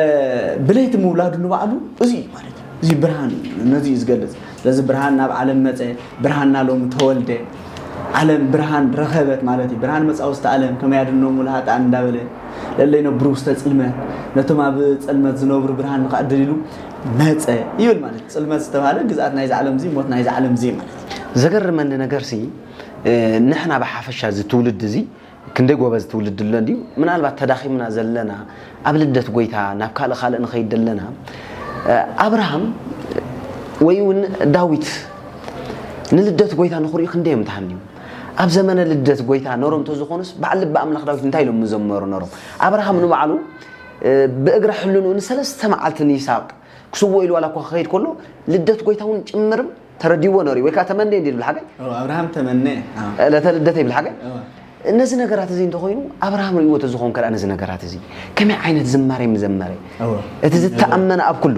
ብለይቲ ምውላዱ ንባዕሉ እዚ እዩ ማለት እዩ። እዚ ብርሃን እዩ፣ ነዚ እዩ ዝገልጽ። ስለዚ ብርሃን ናብ ዓለም መጸ፣ ብርሃንና ሎሚ ተወልደ። ዓለም ብርሃን ረኸበት ማለት እዩ። "ብርሃን መጻ ውስተ ዓለም ከመ ያድኅኖሙ ለኃጥኣን" እንዳበለ፣ "ለእለ ይነብሩ ውስተ ጽልመት" ነቶም ኣብ ጸልመት ዝነብሩ ብርሃን ንኸዕድል ኢሉ መጸ ይብል ማለት እዩ። ጽልመት ዝተባህለ ግዝኣት ናይዚ ዓለም እዚ፣ ሞት ናይዚ ዓለም እዚ ማለት እዩ። ዘገርመኒ ነገርሲ፣ እ፣ ንሕና ብሓፈሻ እዚ ትውልዲ እዚ ክንደይ ጎበዝ ትውልዲ ኣሎ እንድዩ። ምናልባት ተዳኺምና ዘለና፣ ኣብ ልደት ጎይታ ናብ ካልእ ካልእ ንኸይድ ዘለና፣ እ፣ ኣብርሃም ወይ እውን ዳዊት ንልደት ጎይታ ንኽርእዩ ክንደይ እዮም ተሃንዮም። ኣብ ዘመነ ልደት ጎይታ ነሮም እንተዝኾኑስ፣ በዓል ልበ ኣምላኽ ዳዊት እንታይ ኢሎም ምዘመሩ ነሮም? ኣብርሃም ንባዕሉ፣ እ፣ ብእግረ ሕልንኡ ንሰለስተ መዓልቲ ንይስሐቅ ክስውኦ ኢሉ ዋላ እኳ ክኸይድ ከሎ፣ ልደት ጎይታ እውን ጭምርም ተረዲዎ ነሩ ወይ ከዓ ተመነ እንዲ ይብል ሓቀይ? ኦ፣ ኣብርሃም ተመነ። ኣዎ። ዕለተ ልደት ይብል ሓቀይ? እዎ። ነዚ ነገራት እዚ እንተኾይኑ፣ ኣብርሃም ርእይዎ ተዝኾን ከኣ ነዚ ነገራት እዚ፣ ከመይ ዓይነት ዝማሬ ምዘመረ? እዎ። እቲ ዝተኣመነ ኣብ ኩሉ።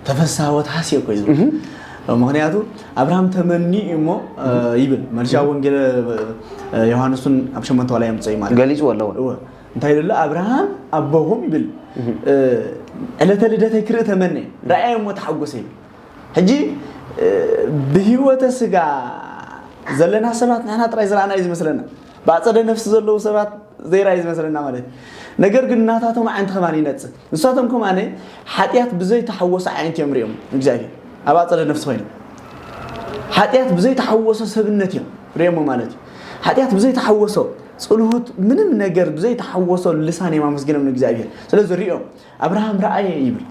ተፈስሐ ወተሐስየ እኮ እዩ ዝብል። እህ። ምኽንያቱ ኣብርሃም ተመኒ እዩ እሞ፣ እ፣ ይብል። መልሻ ወንጌል፣ እ፣ ዮሃንስ እውን ኣብ ሸሞንተ ዋላ የምጽኦ እዩ ማለት። ገሊጽዎ ኣለዎ። እዎ። እንታይ ይብል ኣሎ? ኣብርሃም ኣቦኹም ይብል። እህ። እ፣ ዕለተ ልደተይ ክርኢ ተመነ። ረኣየ እሞ ተሓጎሰ ይብል። ሕጂ፣ እ፣ ብህይወተ ስጋ ዘለና ሰባት ንሕና ጥራይ ዝረኣና እዩ ዝመስለና። ብኣጸደ ነፍሲ ዘለዉ ሰባት ዘይረኣዩ ዝመስለና ማለት እዩ። ነገር ግን ናታቶም ኣዒንቲ ከማን ይነጽህ። ንሳቶም ከማን ሓጢኣት ብዘይተሓወሶ ኣዒንቲ እዮም ሪኦም እግዚኣብሔር። ኣብ ኣጸደ ነፍሲ ኮይኖም። ሓጢኣት ብዘይተሓወሶ ሰብነት እዮም ሪኦሞ ማለት እዩ። ሓጢኣት ብዘይተሓወሶ ጽልሁት ምንም ነገር ብዘይተሓወሶ ልሳን እዮም ኣመስጊኖም ንእግዚኣብሔር። ስለዚ ሪኦም ኣብርሃም ረኣየ ይብል።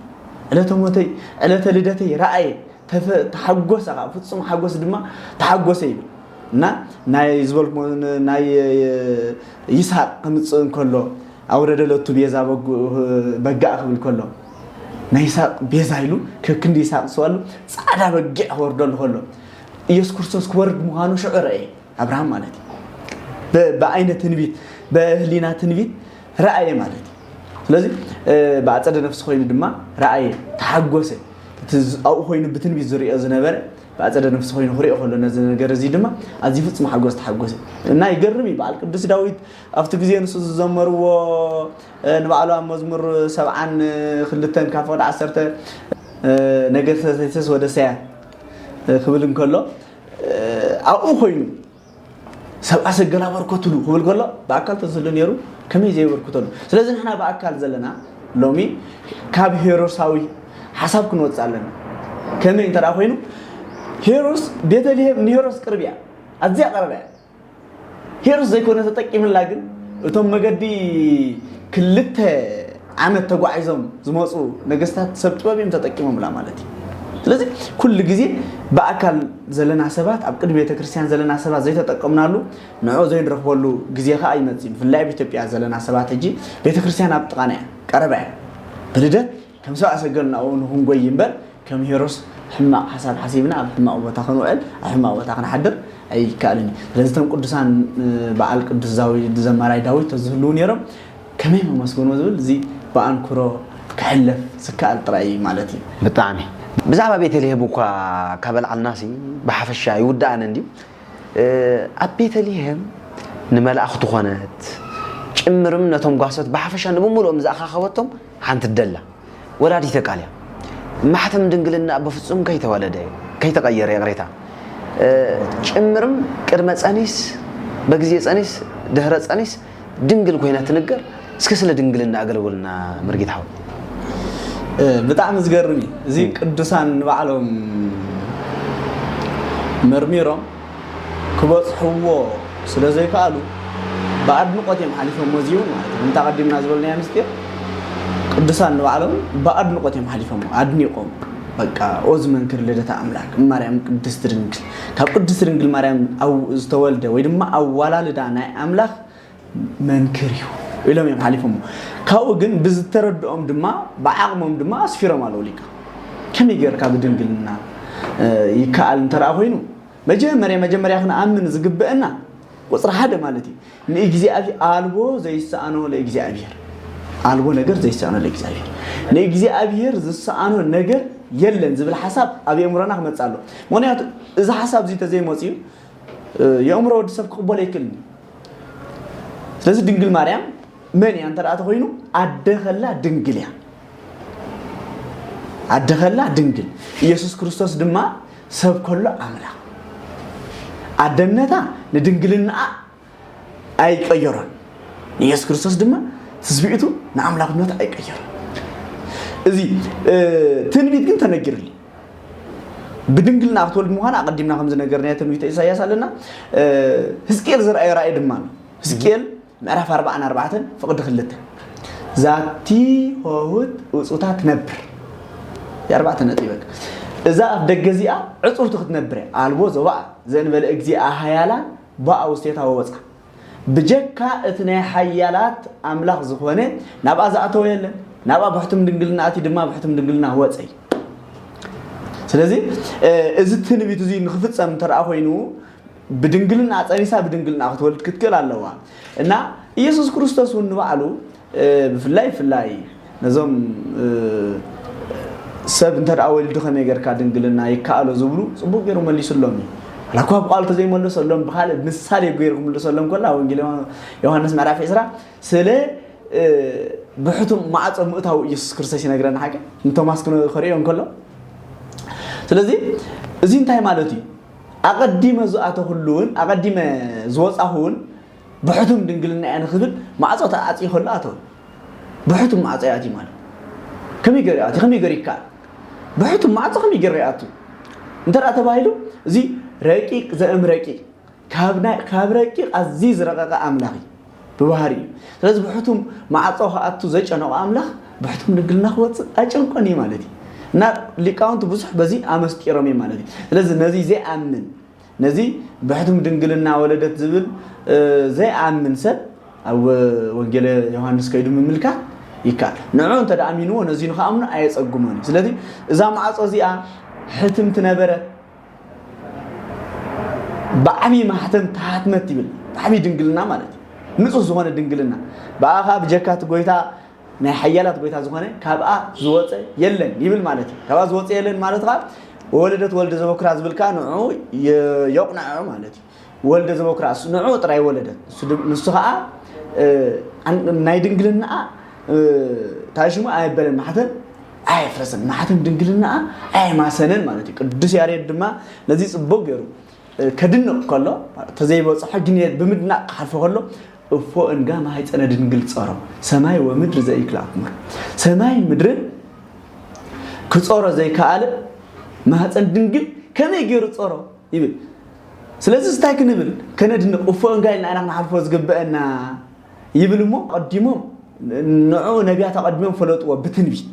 ዕለተ ሞተይ፣ ዕለተ ልደተይ ረኣየ፣ ተፈ-፣ ተሓጎሰ፣ ካብ ፍጹም ሓጎስ ድማ ተሓጎሰ ይብል። እና ናይ ዝበልኩ ናይ ይስሐቅ ክምጽእ እንከሎ፣ "ኣውረደ ለቱ ቤዛ በጉ-፣ በጋእ" ክብል ከሎ፣ ናይ ይስሐቅ ቤዛ ኢሉ ከክንዲ ይስሐቅ ዝስዋሉ ጻዕዳ በጊዕ ክወርደሉ ከሎ፣ ኢየሱስ ክርስቶስ ክወርድ ምዃኑ ሽዑ ረኣየ። ኣብርሃም ማለት እዩ። ብ-፣ ብዓይነ ትንቢት፣ ብህሊና ትንቢት ረኣየ ማለት እዩ። ስለዚ፣ እ፣ ብኣጸደ ነፍሲ ኮይኑ ድማ ረኣየ፣ ተሓጎሰ። እቲ ዝ-፣ ኣብኡ ኮይኑ ብትንቢት ዝርእዮ ዝነበረ፣ ብኣጸደ ነፍሲ ኮይኑ ክርእዮ ከሎ ነዚ ነገር እዚ ድማ ኣዝዩ ፍጹም ሓጎስ ተሓጎሰ። እና ይገርም እዩ፣ በዓል ቅዱስ ዳዊት ኣብቲ ግዜ ንሱ ዝዘመርዎ፣ እ፣ ንባዕሉ ኣብ መዝሙር ሰብዓን ክልተን ካብ ፍቕዲ ዓሰርተ፣ እ፣ "ነገሰ ዘይሰስ ወደሰያ" ክብል እንከሎ፣ እ፣ ኣብኡ ኮይኑ "ሰብኣ ሰገል ኣበርከቱሉ" ክብል ከሎ ብኣካል ተዝህሉ ነይሩ ከመይ ዘየበርክተሉ? ስለዚ ንሕና ብኣካል ዘለና ሎሚ ካብ ሄሮሳዊ ሓሳብ ክንወጽእ ኣለና። ከመይ እንተ ደኣ ኮይኑ ሄሮስ፣ ቤተልሔም ንሄሮስ ቅርብ እያ፣ ኣዝያ ቀረባ እያ። ሄሮስ ዘይኮነ ተጠቂምላ፣ ግን እቶም መገዲ ክልተ ዓመት ተጓዒዞም ዝመፁ ነገስታት ሰብ ጥበብ እዮም ተጠቂሞምላ ማለት እዩ። ስለዚ ኩሉ ግዜ ብኣካል ዘለና ሰባት፣ ኣብ ቅድሚ ቤተክርስትያን ዘለና ሰባት ዘይተጠቀምናሉ ንዕኡ ዘይንረኽበሉ ግዜ ከዓ ይመፅእ እዩ። ብፍላይ ኣብ ኢትዮጵያ ዘለና ሰባት ሕጂ ቤተክርስትያን ኣብ ጥቓና እያ፣ ቀረባ እያ። ብልደት ከም ሰብኣ ሰገል ናብኡ ንኽንጎይ እምበር ከም ሄሮስ ሕማቕ ሓሳብ ሓሲብና ኣብ ሕማቕ ቦታ ክንውዕል፣ ኣብ ሕማቕ ቦታ ክንሓድር ኣይከኣልን እዩ። ስለዚ እቶም ቅዱሳን፣ እ፣ በዓል ቅዱስ ዛዊ-፣ ዘማራይ ዳዊት ተዝህልዉ ነይሮም ከመይ መመስገንዎ ዝብል እዚ ብኣንክሮ ክሕለፍ ዝከኣል ጥራይ እዩ ማለት እዩ። ብጣዕሚ። ብዛዕባ ቤተልሔም እኳ ካብ ኣልዓልናሲ ብሓፈሻ ይውድኣን እንድዩ። ኣብ ቤተልሔም ንመላእኽቱ ኾነት ጭምርም ነቶም ጓሶት ብሓፈሻ ንብምሉኦም ዝኣኻኸበቶም ሓንቲ ደላ ወላዲተ ቃል እያ። ማሕተም ድንግልና በፍጹም ከይተወለደ፣ ከይተቐየረ፣ ይቕሬታ፣ ጭምርም ቅድመ ጸኒስ፣ በግዜ ጸኒስ፣ ድህረ ጸኒስ ድንግል ኮይና ትንገር። እስኪ ስለ ድንግልና ኣገልግልና መርጌታ ሓወይ። ብጣዕሚ ዝገርም እዩ። እዚ ቅዱሳን ንባዕሎም መርሚሮም ክበፅሕዎ ስለ ዘይከኣሉ ብኣድንቆት እዮም ሓሊፎሞ። እዚ እውን ማለት እዩ። እንታ ቀዲምና ዝበልናዮ ምስጢር ቅዱሳን ንባዕሎም ብኣድንቆት እዮም ሓሊፎሞ። ኣድኒቆም በቃ ኦዚ መንክር ልደታ ኣምላክ ማርያም ቅድስት ድንግል ካብ ቅድስት ድንግል ማርያም ዝተወልደ ወይ ድማ ኣዋላልዳ ናይ ኣምላክ መንክር እዩ ኢሎም እዮም ሓሊፎሞ። ካብኡ ግን ብዝተረድኦም ድማ ብዓቕሞም ድማ ኣስፊሮም ኣለዉ። ሊቃ ከመይ ጌርካ ብድንግልና ይከኣል እንተደኣ ኮይኑ መጀመርያ መጀመርያ ክንኣምን ዝግበአና ቁፅሪ ሓደ ማለት እዩ ንእግዚኣብሔር ኣልቦ ዘይሰኣኖ ለእግዚኣብሔር ኣልቦ ነገር ዘይሰኣኖ ለእግዚኣብሔር ንእግዚኣብሔር ዝሰኣኖ ነገር የለን ዝብል ሓሳብ ኣብ የእምሮና ክመፅእ ኣሎ። ምክንያቱ እዚ ሓሳብ እዚ ተዘይመፅኡ የእምሮ ወዲ ሰብ ክቕበሎ ኣይክእልን እዩ። ስለዚ ድንግል ማርያም መን እያ እንተ ተኮይኑ ኣደ ከላ ድንግል እያ። ኣደ ከላ ድንግል ኢየሱስ ክርስቶስ ድማ ሰብ ከሎ ኣምላኽ ኣደነታ ንድንግልናኣ ኣይቀየሮን። ንኢየሱስ ክርስቶስ ድማ ትስቢእቱ ንኣምላኽነቱ ኣይቀየሮን። እዚ ትንቢት ግን ተነጊርሉ ብድንግልና ክትወልድ ምዃና ኣቐዲምና ከም ዝነገርናዮ ትንቢተ ኢሳያስ ኣለና። ህዝቅኤል ዝረኣዮ ራእይ ድማ ኣሎ። ህዝቅኤል ምዕራፍ ኣርባዓን ኣርባዕተን ፍቕዲ ክልተ ዛቲ ሆህት ውፁታ ትነብር የኣርባዕተ ነጥቢ በቃ እዛ ኣፍ ደገ እዚኣ ዕፁርቲ ክትነብር እያ ኣልቦ ዘባኣ ዘእንበለ እግዚኣብኣ ሃያላን ባኣ ውስቴታ ወወፃ ብጀካ እቲ ናይ ሓያላት ኣምላኽ ዝኾነ ናብኣ ዝኣተወ የለን ናብኣ ብሕቱም ድንግልና ኣትዩ ድማ ብሕቱም ድንግልና ወፀ እዩ ስለዚ እዚ ትንቢት እዚ ንክፍፀም እንተደኣ ኮይኑ ብድንግልና ፀኒሳ ብድንግልና ክትወልድ ክትክእል ኣለዋ እና ኢየሱስ ክርስቶስ እውን ንባዕሉ ብፍላይ ብፍላይ ነዞም ሰብ እንተ ደኣ ወሊዱ ከመይ ጌርካ ድንግልና ይከኣሎ ዝብሉ ጽቡቕ ገይሩ መሊሱሎም እዩ። ዋላ እኳ ብቃሉ ተዘይመለሰሎም ብኻልእ ምሳሌ ገይሩ ክምልሰሎም ከሎ ኣብ ወንጌል ዮሃንስ ምዕራፍ ዕስራ ስለ ብሕቱም ማዕጾ ምእታው ኢየሱስ ክርስቶስ ይነግረና ሓቂ ንቶማስ ክነ- ከርእዮ እንከሎ ስለዚ እዚ እንታይ ማለት እዩ? ኣቐዲመ ዝኣተኹሉ እውን ኣቐዲመ ዝወጻኹ እውን ብሕቱም ድንግልና እየ ንኽብል ማዕጾ ተዓጽዩ ከሎ ኣተወ። ብሕቱም ማዕጾ ይኣትዩ ማለት ከመይ ገይሩ ይኣትዩ? ከመይ ገይሩ ይከኣል? ብሕቱም ማዕጾ ከመይ ገይሩ ይኣቱ? እንተ ደኣ ተባሂሉ እዚ ረቂቅ ዘእም ረቂቅ ካብ ናይ ካብ ረቂቅ ኣዝዩ ዝረቐቐ ኣምላኽ እዩ ብባህሪ እዩ። ስለዚ ብሕቱም ማዕጾ ክኣቱ ዘጨነቆ ኣምላኽ ብሕቱም ድንግልና ክወጽእ ኣይጨንቆን እዩ ማለት እዩ። እና ሊቃውንቲ ብዙሕ በዚ ኣመስጢሮም እዩ ማለት እዩ። ስለዚ ነዚ ዘይኣምን ነዚ ብሕቱም ድንግልና ወለደት ዝብል ዘይኣምን ሰብ ኣብ ወንጌለ ዮሃንስ ከይዱ ምምልካት ይከኣል። ንዑ እንተ ኣሚንዎ ነዚ ንክኣምኑ ኣየጸግሞን እዩ። ስለዚ እዛ ማዕጾ እዚኣ ሕትምቲ ነበረት ብዓብዪ ማሕተም ተሃትመት ይብል። ብዓብዪ ድንግልና ማለት እዩ። ንጹህ ዝኾነ ድንግልና ብኣኻ ብጀካ እቲ ጎይታ ናይ ሓያላት ጎይታ ዝኾነ ካብኣ ዝወፀ የለን ይብል ማለት እዩ። ካብኣ ዝወፀ የለን ማለት ከዓ ወለደት ወልደ ዘበኩራ ዝብል ከዓ ንዑ የቑንዐ ማለት እዩ። ወልደ ዘበኩራ ንዑ ጥራይ ወለደት ንሱ ከዓ ናይ ድንግልናኣ ታሽሙ ኣየበለን ማሕተም ኣየፍረሰን ማሕተም ድንግልናኣ ኣየማሰነን ማለት እዩ። ቅዱስ ያሬድ ድማ ነዚ ፅቡቅ ገይሩ ከድንቕ ከሎ ተዘይበፅሖ ግን ብምድናቕ ክሓልፎ ከሎ እፎ እንጋ ማህፀነ ድንግል ጸሮ ሰማይ ወምድር ዘይክልኣኩማ ሰማይ ምድርን ክጸሮ ዘይከኣለ ማህፀን ድንግል ከመይ ገይሩ ጸሮ ይብል። ስለዚ እንታይ ክንብል ከነድንቕ እፎ እንጋ ኢልና ኢና ክንሓልፎ ዝግበአና ይብል እሞ ቀዲሞም ንዑ ነቢያት ኣቐድሚዮም ፈለጥዎ ብትንቢት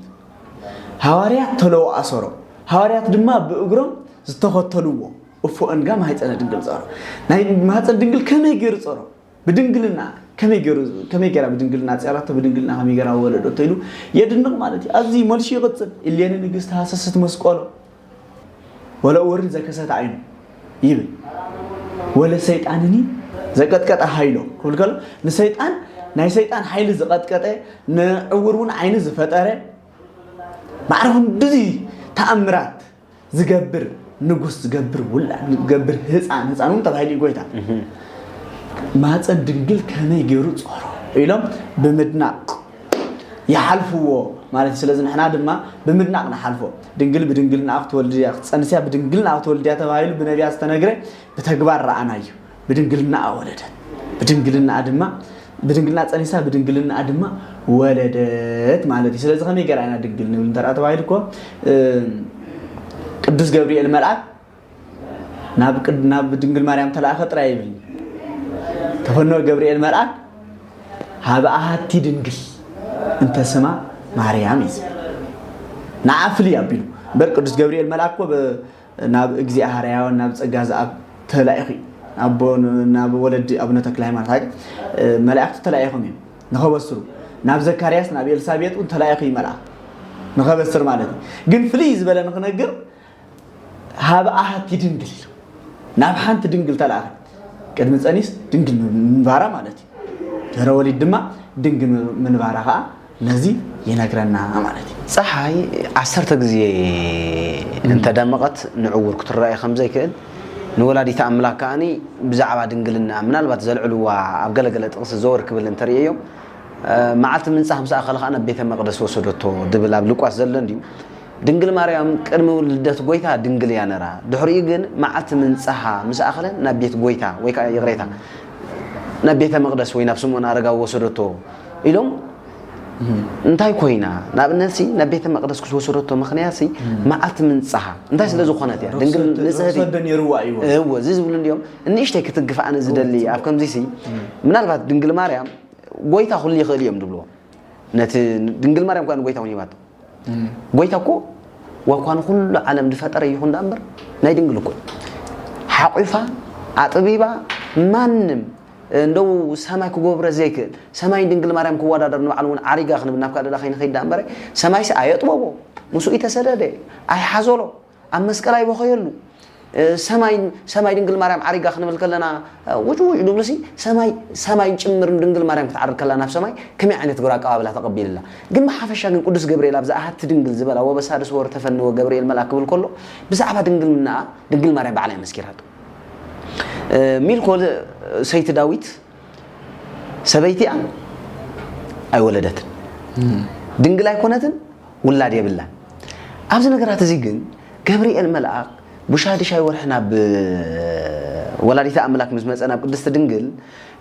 ሃዋርያት ተለዎ ኣሰሮ ሃዋርያት ድማ ብእግሮም ዝተኸተልዎ እፎ እንጋ ማህፀነ ድንግል ጸሮ ናይ ማህፀን ድንግል ከመይ ገይሩ ጸሮ ብድንግልና ከመይ ገይሩ ከመይ ገይራ ብድንግልና ጸራቶ ብድንግልና ከመይ ገይራ ወለደቶ ኢሉ የድንቕ ማለት እዩ። ኣብዚ መልሱ ይቕጽል እሌኒ ንግስቲ ሃሰስት መስቀሎ ወለ እውርን ዘከሰት ዓይኑ ይብል ወለ ሰይጣንኒ ዘቀጥቀጠ ሃይሎ ክብል ከሎ ንሰይጣን ናይ ሰይጣን ሓይሊ ዝቐጥቀጠ ንዕውር እውን ዓይኒ ዝፈጠረ ማዕረ ክንድዚ ተኣምራት ዝገብር ንጉስ፣ ዝገብር ውላድ፣ ዝገብር ህፃን፣ ህፃን እውን ተባሂሉ እዩ ጎይታ። ማፀን ድንግል ከመይ ገይሩ ጾሮ ኢሎም ብምድናቕ ይሓልፍዎ ማለት እዩ። ስለዚ ንሕና ድማ ብምድናቕ ንሓልፎ። ድንግል ብድንግልና ክትወልድ እያ፣ ክትፀንስያ ብድንግልና ክትወልድ እያ ተባሂሉ ብነቢያት ዝተነግረ ብተግባር ረኣናዮ። ብድንግልና ወለደት፣ ብድንግልና ድማ ብድንግልና ፀኒሳ ብድንግልና ድማ ወለደት ማለት እዩ። ስለዚ ከመይ ገይራ ኢና ድንግል ንብል እንተ ተባሂሉ እኮ ቅዱስ ገብርኤል መልኣክ ናብ ቅድ ናብ ድንግል ማርያም ተላእኸ ጥራይ ይብል። ተፈነወ ገብርኤል መልኣክ ሀበ ኣሃቲ ድንግል እንተ ስማ ማርያም እዩ ዝብል። ንዓ ፍልይ ኣቢሉ እምበር ቅዱስ ገብርኤል መልኣክ እኮ ናብ እግዚኣብሔር ናብ ጸጋ ዘኣብ ተላኢኹ እዩ። ናብ ወለዲ ኣቡነ ተክለ ሃይማኖት ሃገር መላእክቲ ተላኢኹም እዮም ንኸበስሩ። ናብ ዘካርያስ ናብ ኤልሳቤጥ እውን ተላኢኹ እዩ መልኣኽ ንኸበስር ማለት እዩ። ግን ፍልይ ዝበለ ንኽነግር ሃበ ኣሃቲ ድንግል ኢሉ ናብ ሓንቲ ድንግል ተላእኸ። ቅድሚ ጸኒስ ድንግል ምንባራ ማለት እዩ። ድሕረ ወሊድ ድማ ድንግል ምንባራ ከዓ ነዚ ይነግረና ማለት እዩ። ፀሓይ ዓሰርተ ግዜ እንተደመቐት ንዕውር ክትረኣይ ከምዘይክእል ንወላዲተ ኣምላክ ከኣኒ ብዛዕባ ድንግልና ምናልባት ዘልዕልዋ ኣብ ገለገለ ጥቕሲ ዘወር ክብል እንተርእየዮም መዓልቲ ምንፃህ ምስ ኣኸለ ከዓ ናብ ቤተ መቕደስ ወሰደቶ ድብል ኣብ ሉቃስ ዘሎ እንድዩ። ድንግል ማርያም ቅድሚ ልደት ጎይታ ድንግል እያ ነራ። ድሕሪኡ ግን መዓልቲ ምንጻሃ ምስ ኣኸለ ናብ ቤት ጎይታ ወይ ከዓ ይቕሬታ ናብ ቤተ መቕደስ ወይ ናብ ስምዖን ኣረጋዊ ወሰደቶ ኢሎም እንታይ ኮይና ንኣብነት ሲ ናብ ቤተ መቕደስ ክስ ወሰደቶ ምክንያት ሲ መዓልቲ ምንጻሃ እንታይ ስለ ዝኾነት እያ ድንግል ንጽህቲ እወ እዚ ዝብሉ እንዲኦም ንእሽተይ ክትግፍ ኣነ ዝደሊ ኣብ ከምዚ ሲ ምናልባት ድንግል ማርያም ጎይታ ኩሉ ይኽእል እዮም ድብልዎ ነቲ ድንግል ማርያም ኳ ንጎይታ እውን ሂባቶ ጎይታ እኮ ዋኳ ንኩሉ ዓለም ዝፈጠረ ይኹን ዳ እምበር ናይ ድንግል እኮ ሓቂፋ ኣጥቢባ ማንም እንደው ሰማይ ክጎብረ ዘይክእል ሰማይ ድንግል ማርያም ክወዳደር ንባዕሉ እውን ዓሪጋ ክንብል ናብ ካልእ ከይንኸይድ ዳ እምበረ ሰማይሲ ኣየጥበቦ ምስኡ ይተሰደደ ኣይሓዘሎ ኣብ መስቀል ኣይበኸየሉ ሰማይ ሰማይ ድንግል ማርያም ዓሪጋ ክንብል ከለና ውጭ ውጭ ድብሉሲ ሰማይ ሰማይ ጭምር ድንግል ማርያም ክትዓርግ ከላ ናብ ሰማይ ከመይ ዓይነት ግብረ ኣቀባብላ ተቐቢልላ ግን ብሓፈሻ ግን ቅዱስ ገብርኤል ኣብዛ ኣሃቲ ድንግል ዝበላ ወበሳድስ ወር ተፈነወ ገብርኤል መልኣክ ክብል ከሎ ብዛዕባ ድንግልናኣ ድንግል ማርያም ባዕላ መስኪራቶ ሚልኮል ሰይቲ ዳዊት ሰበይቲ እያ ኣይወለደትን ድንግል ኣይኮነትን ውላድ የብላን። ኣብዚ ነገራት እዚ ግን ገብርኤል መልኣኽ ብሻድሻይ ወርሒ ናብ ወላዲተ ኣምላክ ምስ መጸ ናብ ቅድስቲ ድንግል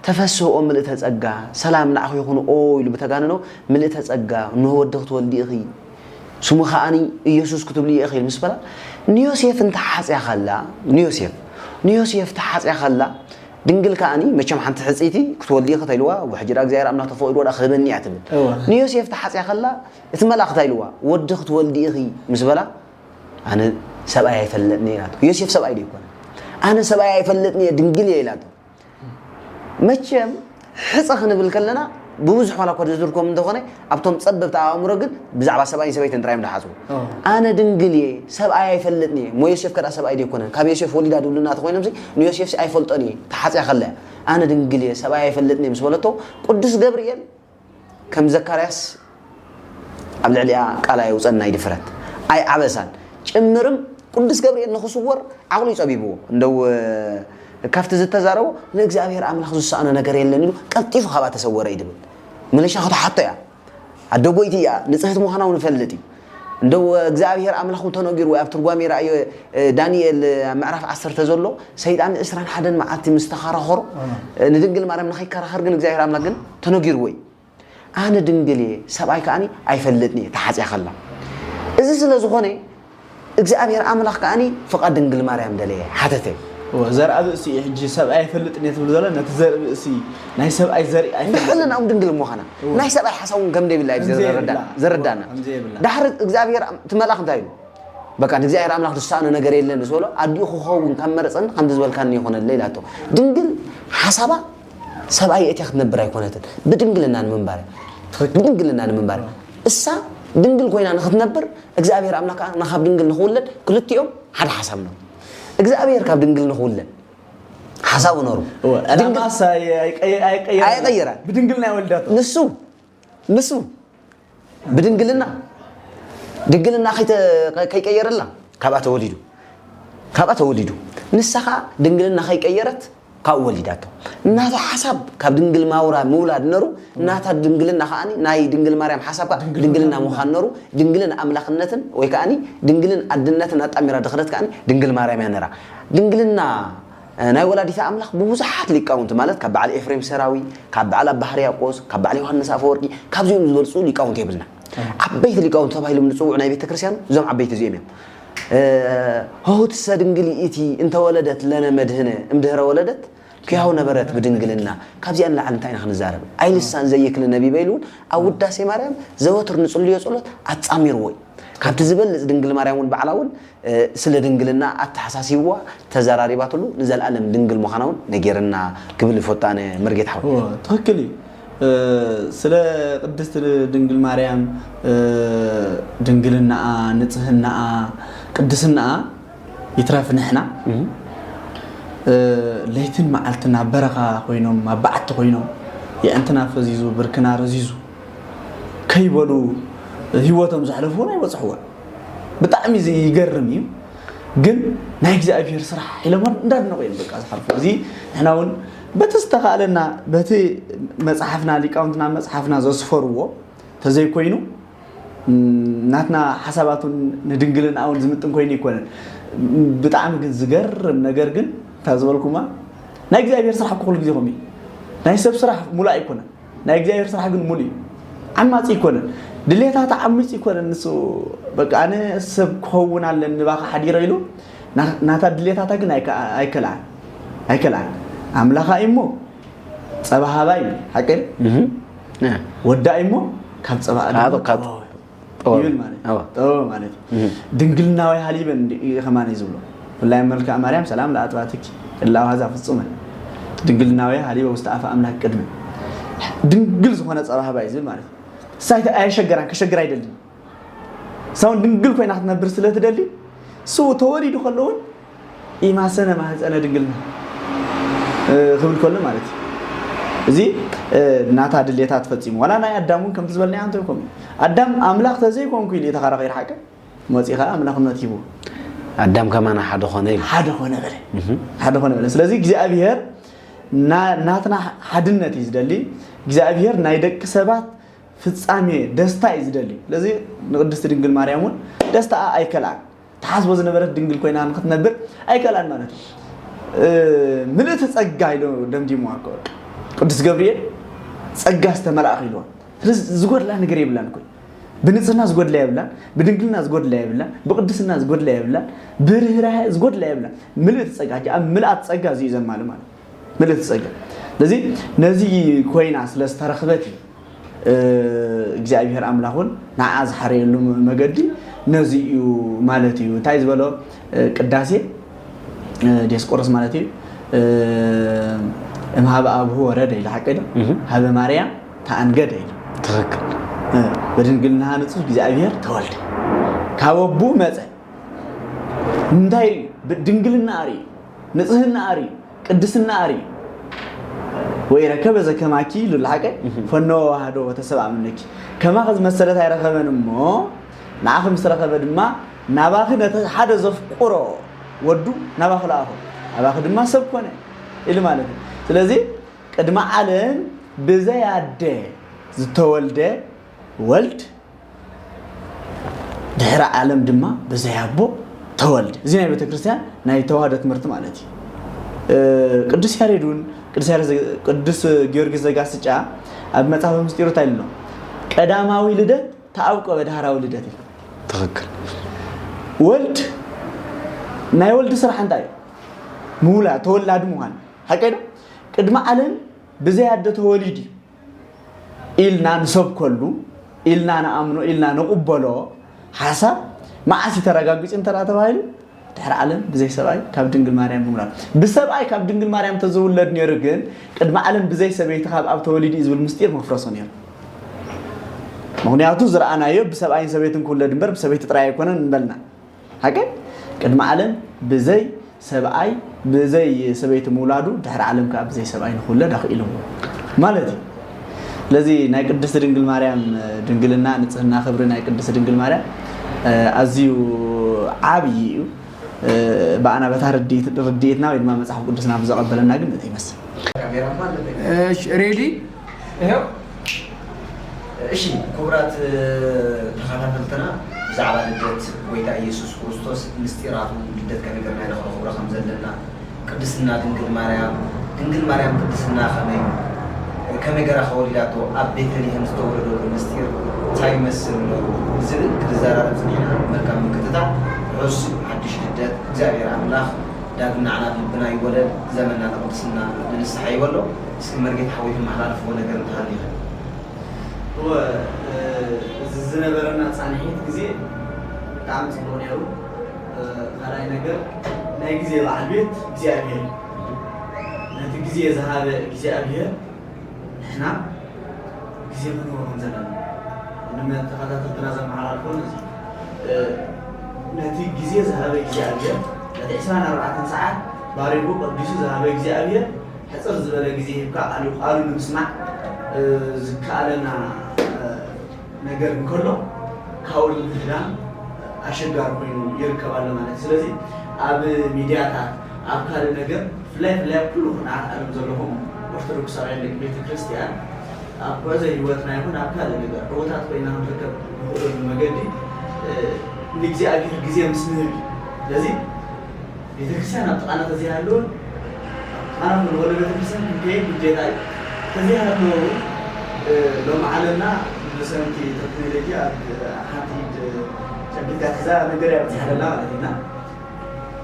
ተፈስህኦ ምልእተ ጸጋ ሰላም ንዓኺ ይኹን ኦ ኢሉ ብተጋንኖ ምልእተ ጸጋ እንሆ ወዲ ክትወልዲ ኢኺ ስሙ ከኣኒ ኢየሱስ ክትብልዮ ኢኺ ምስ በላ ንዮሴፍ እንተሓጽያ ከላ ንዮሴፍ ንዮሴፍ ተሓጽያ ከላ ድንግል ከኣኒ መቸም ሓንቲ ሕፅይቲ ክትወልዲ ኢኺ ተኢልዋ፣ ሕጂ ደኣ እግዚኣብሔር ኣምላኽ ተፈቒድዎ ደኣ ክህበኒ እያ ትብል። እወ። ንዮሴፍ ተሓፅያ ከላ እቲ መልኣኽ እንታይ ኢልዋ፣ ወዲ ክትወልዲ ኢኺ ምስ በላ፣ ኣነ ሰብኣይ ኣይፈልጥን እየ ኢላቶ። ዮሴፍ ሰብኣይ ዶ ኣይኮነን? ኣነ ሰብኣይ ኣይፈልጥን እየ ድንግል እየ ኢላቶ። መቸም ሕፀ ክንብል ከለና ብብዙሕ ዋላ እኳ ዝዝርኮም እንተኾነ ኣብቶም ፀበብቲ ኣእምሮ ግን ብዛዕባ ሰብኣይን ሰበይትን ጥራይ እዮም ዝሓስቡ። ኣነ ድንግል እየ፣ ሰብኣይ ኣይፈልጥን እየ። እሞ ዮሴፍ ከ ደኣ ሰብኣይ ዶ ኣይኮነን? ካብ ዮሴፍ ወሊዳ ድብሉና ተኾይኖምሲ ንዮሴፍሲ ኣይፈልጦን እየ፣ ተሓፅያ ከላ እያ። ኣነ ድንግል እየ፣ ሰብኣይ ኣይፈልጥን እየ ምስ በለቶ ቅዱስ ገብርኤል ከም ዘካርያስ ኣብ ልዕሊኣ ቃል ኣየውፀን ናይ ድፍረት ኣይዓበሳን ጭምርም ቅዱስ ገብርኤል ንኽስወር ዓቕሉ እዩ ፀቢብዎ እንደው ካብቲ ዝተዛረቦ ንእግዚኣብሔር ኣምላኽ ዝሰኣኖ ነገር የለን ኢሉ ቀልጢፉ ካብኣ ተሰወረ እዩ ድብል ምልሻ ክትሓቶ እያ ኣደ ጎይቲ እያ ንፅህቲ ምዃና እውን ይፈልጥ እዩ እንደው እግዚኣብሔር ኣምላኽ እውን ተነጊርዎ ኣብ ትርጓሜ ረኣዮ ዳንኤል ኣብ ምዕራፍ ዓሰርተ ዘሎ ሰይጣን ዕስራን ሓደን መዓልቲ ምስ ተኸራኸሮ ንድንግል ማርያም ንኸይከራኸር ግን እግዚኣብሔር ኣምላኽ ግን ተነጊርዎ እዩ ኣነ ድንግል እየ፣ ሰብኣይ ከኣኒ ኣይፈልጥን እየ፣ ተሓጽያ ከላ። እዚ ስለ ዝኾነ እግዚኣብሔር ኣምላኽ ከኣኒ ፍቓድ ድንግል ማርያም ደለየ፣ ሓተተ። እወ፣ ዘርኣ ብእሲ እዩ ሕጂ ሰብኣይ ኣይፈልጥን እየ ትብል ዘላ፣ ነቲ ዘርኢ ብእሲ ናይ ሰብኣይ ዘርኢ ኣይፈልጥን። ብሕልናኦም ድንግል ምዃና፣ እወ። ናይ ሰብኣይ ሓሳብ እውን ከም ዘይብላ እዩ ከም ዘየብላ፣ ዘረዳ-፣ ዘረዳና። እወ፣ ከም ዘየብላ። ዳሕሪ እግዚኣብሔር እቲ መልኣኽ እንታይ ኢሉ? በቃ ንእግዚኣብሔር ኣምላኽ ዝሰኣኖ ነገር የለን ምስ በሎ ኣዲኡ ክኸውን ካብ መረጸኒ ከምዚ ዝበልካኒ ይኹነለይ ኢላቶ። ድንግል ሓሳባ ሰብኣይ የእትያ ክትነብር ኣይኮነትን። ብድንግልና ንምንባር እያ። ብድንግልና ንምንባር እያ። እሳ ድንግል ኮይና ንክትነብር እግዚኣብሔር ኣምላኽ ከዓ ንካብ ድንግል ንክውለድ ክልቲኦም ሓደ ሓሳብ ነው። እግዚኣብሔር ካብ ድንግል ንክውለድ ሓሳቡ ነሩ። እወ፣ ድንግል ዕላማ እሳ ኣይ-፣ ኣይቀየ-፣ ኣይቀየረን። ኣየቀየራን። ብድንግልና ይወልዳቶ። ንሱ፣ ንሱ ብድንግልና ድንግልና ከይተ- ከይቀየረላ ካብኣ ተወሊዱ። ካብኣ ተወሊዱ። ንሳ ኸኣ ድንግልና ከይቀየረት ካብኡ ወሊዳቶ። ናታ ሓሳብ ካብ ድንግል ማውራ ምውላድ ነሩ፣ ናታ ድንግልና ከኣኒ ናይ ድንግል ማርያም ሓሳብ ከኣ ድንግልና ምዃን ነሩ። ድንግልን ኣምላኽነትን ወይ ከኣኒ ድንግልን ኣድነትን ኣጣሚራ ድኽደት ከኣኒ ድንግል ማርያም እያ ነራ። ድንግልና ናይ ወላዲተ ኣምላኽ ብብዙሓት ሊቃውንቲ፣ ማለት ካብ በዓል ኤፍሬም ሰራዊ፣ ካብ በዓል ኣባ ሕርያቆስ፣ ካብ በዓል ዮሃንስ ኣፈወርቂ፣ ካብዚኦም ዝበልጹ ሊቃውንቲ የብልና። ዓበይቲ ሊቃውንቲ ተባሂሎም ዝጽውዑ ናይ ቤተ ክርስቲያን እዞም ዓበይቲ እዚኦም እዮም። ሆህትሰ ድንግል ይእቲ እንተወለደት ለነ መድህነ እምድህረ ወለደት ኪያሁ ነበረት ብድንግልና። ካብዚኣ ንላዕሊ እንታይ ኢና ክንዛረብ? ኣይ ልሳን ዘይክል ነቢበ ኢሉ እውን ኣብ ውዳሴ ማርያም ዘወትር ንጽልዮ ጸሎት ኣጻሚርዎ እዩ። ካብቲ ዝበልጽ ድንግል ማርያም እውን ባዕላ እውን ስለ ድንግልና ኣተሓሳሲብዋ ተዘራሪባትሉ ንዘለኣለም ድንግል ምዃና እውን ነጊርና ክብል ይፈቱ ኣነ መርጌታ ሓወይ። እዎ፣ ትኽክል እዩ። ስለ ቅድስት ድንግል ማርያም ድንግልናኣ፣ ንጽህናኣ፣ ቅድስናኣ ይትረፍ ንሕና ለይትን መዓልትን ኣብ በረኻ ኮይኖም፣ ኣብ በዓቲ ኮይኖም፣ የዕንትና ፈዚዙ፣ ብርክና ረዚዙ ከይበሉ ህይወቶም ዘሕለፉ እውን ኣይበጽሕዎን። ብጣዕሚ ይገርም እዩ። ግን ናይ እግዚኣብሔር ስራሕ ኢሎም እንዳድነቑ እዮም በቃ ዝሓልፉ። እዚ ንሕና እውን በቲ ዝተኻእለና፣ በቲ መጽሓፍና፣ ሊቃውንትና መጽሓፍና ዘስፈርዎ ተዘይኮይኑ፣ ናትና ሓሳባት እውን ንድንግልና እውን ዝምጥን ኮይኑ ኣይኮነን። ብጣዕሚ ግን ዝገርም ነገር ግን፣ እታ ዝበልኩማ፣ ናይ እግዚኣብሔር ስራሕ እኮ ኩሉ ግዜ ከምኡ እዩ። ናይ ሰብ ስራሕ ሙሉእ ኣይኮነን። ናይ እግዚኣብሔር ስራሕ ግን ሙሉእ እዩ። ዓማጺ ኣይኮነን። ድሌታታ ዓሚጹ ኣይኮነን ንሱ። በቃ ኣነ ሰብ ክኸውን ኣለኒ ንባኻ ሓዲረ ኢሉ፣ ና- ናታ ድሌታታ ግን ኣይከ- ኣይከልኣን። ኣይከልኣን። ኣምላኻ እዩ እሞ ጸባ ሃባ እዩ። ሓቂ ድዩ? እህ። እ። ወዳ እዩ እሞ ካብ ጸባ ካብ- ኣድማ ካብ ጠወ- ጠወ- ይብል ማለት እዩ። ኣዎ። ጠወ ማለት እዩ። እህ። ድንግልናዊ ሃሊበን እንዲ- እዩ ከማን እዩ ዝብሎ። ብፍላይ መልክኣ ማርያም ሰላም ለኣጥባትኪ እላዋዛ ፍጹመን ድንግልናዊ ሃሊበ ውስተ ኣፈ ኣምላክ ቅድመ። ድንግል ዝኾነ ጸባ ሃባ እዩ ዝብል ማለት እዩ። እሳ ኣይተ- ኣየሸገራን፣ ከሸግር ኣይደልን። እሳ እውን ድንግል ኮይና ክትነብር ስለ ትደሊ፣ እሱ ተወሊዱ ከሎ እውን ኢማሰነ ማህፀነ ድንግልና፣ እ፣ ክብል ከሎ ማለት እዩ። እዚ፣ እ፣ ናታ ድሌታት ፈጺሙ። ዋላ ናይ ኣዳም እውን ከምቲ ዝበልናዮ እንተ ይኮኑ፣ ኣዳም ኣምላኽ ተዘይኮንኩ ኢሉ እዩ ተኸራኺሩ ሓቀ፣ መፂኡ ኸዓ ኣምላኽነት ሂቡ። ኣዳም ከማና ሓደ ኾነ ኢሉ። ሓደ ኾነ በለ። እህ። ሓደ ኾነ በለ። ስለዚ እግዚኣብሔር ና- ናትና ሓድነት እዩ ዝደሊ። እግዚኣብሔር ናይ ደቂ ሰባት ፍጻሜ ደስታ እዩ ዝደሊ። ስለዚ ንቅድስቲ ድንግል ማርያም እውን ደስታኣ ኣይከልኣን። ትሓስቦ ዝነበረት ድንግል ኮይና ንክትነብር ኣይከልኣን ማለት እዩ። እ፣ ምልእቲ ጸጋ ኢሉ ደምዲምዋ እኮ ቅዱስ ገብርኤል፣ ጸጋ ዝተመልኣኺ ኢልዋ። ስለዚ ዝጎድላ ነገር የብላን እኮ። ብንጽህና ዝጎድላ የብላን፣ ብድንግልና ዝጎድላ የብላን፣ ብቅድስና ዝጎድላ የብላን፣ ብርህራሄ ዝጎድላ የብላን። ምልእቲ ጸጋ፣ ሕጂ ኣብ ምልኣት ጸጋ እዚ እዩ ዘማሊ ማለት። ምልእቲ ጸጋ። ስለዚ ነዚ ኮይና ስለ ዝተረኽበት እዩ፣ እ፣ እግዚኣብሔር ኣምላኽ እውን ንዓ ዝሓረየሉ መገዲ ነዚ እዩ ማለት እዩ። እንታይ ዝበሎ፣ እ፣ ቅዳሴ፣ እ፣ ዲዮስቆሮስ ማለት እዩ። እ፣ እምሃበ ኣብሁ ወረደ ኢሉ ሓቂ ዶ? እህ። ሃበ ማርያም ተኣንገደ ኢሉ። ትኽክል። እ፣ በድንግልና ንጹሕ እግዚኣብሔር ተወልደ። ካብ ኣቡ መጸ። እንታይ ርእዩ? ብ-፣ ድንግልና ርእዩ፣ ንጽህና ርእዩ፣ ቅድስና ርእዩ። "ወኢረከበ ዘከማኪ" ኢሉ ለሓቀ፣ እህ። "ፈነወ ወሃዶ ወተሰብአ ምነኪ።" ከማኺ ዝመሰለት ኣይረኸበን እሞ፣ ንዓኺ ምስ ረኸበ ድማ፣ ናባኺ ነቲ ሓደ ዘፍቅሮ ወዱ ናባኺ ለኣኾ፣ ኣባኺ ድማ ሰብ ኮነ ኢሉ ማለት እዩ። ስለዚ ቅድሚ ዓለም ብዘይ ኣደ ዝተወልደ ወልድ፣ ድሕሪ ዓለም ድማ ብዘይ ኣቦ ተወልደ። እዚ ናይ ቤተክርስትያን ናይ ተዋህዶ ትምህርቲ ማለት እዩ። እ፣ ቅዱስ ያሬድ እውን፣ ቅዱስ ያሬድ ዘ-፣ ቅዱስ ጊዮርጊስ ዘጋስጫ ኣብ መጽሓፈ ምስጢሩ እንታይ ኢሉ ኣሎ? "ቀዳማዊ ልደት ተኣብቆበ ዳህራዊ ልደት" ኢሉ። ትኽክል። ወልድ፣ ናይ ወልድ ስራሕ እንታይ እዩ? ምውላድ፣ ተወላዲ ምዃን። ሓቀይ ዶ? ቅድሚ ዓለም ብዘይ ኣደ ተወሊዱ እዩ ኢልና ንሰብከሉ፣ ኢልና ንኣምኖ፣ ኢልና ንቕበሎ ሓሳብ መዓስ እዩ ተረጋጊጹ እንተ ደኣ ተባሂሉ፣ ድሕሪ ዓለም ብዘይ ሰብኣይ ካብ ድንግል ማርያም ብምውላድ። ብሰብኣይ ካብ ድንግል ማርያም ተዝውለድ ነይሩ ግን፣ ቅድሚ ዓለም ብዘይ ሰበይቲ ካብ ኣብ ተወሊዱ እዩ ዝብል ምስጢር መፍረሶ ነይሩ። ምኽንያቱ ዝረኣናዮ ብሰብኣይን ሰበይትን ክውለድ እምበር ብሰበይቲ ጥራይ ኣይኮነን እንበልና። ሓቂ? ቅድሚ ዓለም ብዘይ ሰብኣይ፣ ብዘይ ሰበይቲ ምውላዱ፣ ድሕሪ ዓለም ከኣ ብዘይ ሰብኣይ ንኽውለድ ኣኽኢልዎ ማለት እዩ። ስለዚ ናይ ቅድስቲ ድንግል ማርያም ድንግልና፣ ንጽህና፣ ክብሪ ናይ ቅድስቲ ድንግል ማርያም ኣዝዩ ዓብዪ እዩ። ብኣና በታ ርድኢት ርድኢትና ወይ ድማ መጽሓፍ ቅዱስና ብዘቐበለና ግን ይመስል። እሺ፣ ሬዲ? ይኸው። እሺ፣ ክቡራት ተኸታተልትና፣ ብዛዕባ ልደት ጎይታ ኢየሱስ ክርስቶስ ምስጢራቱ፣ ልደት ከመይ ጌርና ኢና ከነኽብሮ ከም ዘለና፣ ቅድስና ድንግል ማርያም፣ ድንግል ማርያም ቅድስና ከመይ፣ ከመይ ገራ ከወሊዳቶ፣ ኣብ ቤተልሔም ዝተወለደሉ ምስጢር እንታይ ይመስል ኣሎ ዝብል ክንዘራረብ ጸኒሕና። መልካም ምክትታል። ርሑስ ሓድሽ ልደት። እግዚኣብሔር ኣምላኽ ዳግም ንዓና ልብና ይወለድ፣ ዘመንና ንቅድስና ንንስሓ ይበሎ። እስኪ መርጌታ ሓወይ ተመሓላልፍዎ ነገር እንተሃልዩ። እወ፣ እዚ ዝነበረና ጻንሒት ግዜ ብጣዕሚ ጽቡቕ ነይሩ። ካልኣይ ነገር ናይ ግዜ በዓል ቤት እግዚኣብሔር እዩ። ነቲ ግዜ ዝሃበ እግዚኣብሔር ንሕና ግዜ ክንህቦ ከም ዘለና ንመተኸታተልትና ዘመሓላልፎ ነዚ ነቲ ግዜ ዝሃበ እግዚኣብሔር ነቲ ዕስራን ኣርባዕተን ሰዓት ባሪኹ ቀዲሱ ዝሃበ እግዚኣብሔር ሕፅር ዝበለ ግዜ ሂብካ ቃሉ ቃሉ ንምስማዕ ዝከኣለና ነገር እንከሎ ካብኡ ንምሕዳን ኣሸጋሪ ኮይኑ ይርከብ ኣሎ ማለት እዩ። ስለዚ ኣብ ሚድያታት ኣብ ካልእ ነገር ብፍላይ ብፍላይ ኣብ ኩሉ ኩርናዓት ዓለም ዘለኹም ኦርቶዶክሳውያን ደቂ ቤተ ክርስቲያን ኣብ ጉዕዞ ህይወትና ይኹን ኣብ ካልእ ነገር ዕዉታት ኮይና ክንርከብ ንኽእለሉ መገዲ ንእግዚኣብሔር ግዜ ምስ ንህብ እዩ። ስለዚ ቤተክርስትያን ኣብ ጥቓና ተዘይሃለወን ኣብ ጥቓና ክንበሎ ቤተክርስትያን ክንከይድ ግዴታ እዩ። ተዘይሃለወ እውን ሎሚ ዓለምና ብሰንኪ ቴክኖሎጂ ኣብ ሓንቲ ኢድ ጨቢጥካ ትሕዛ ነገር እያ በፂሓ ዘላ ማለት ኢና።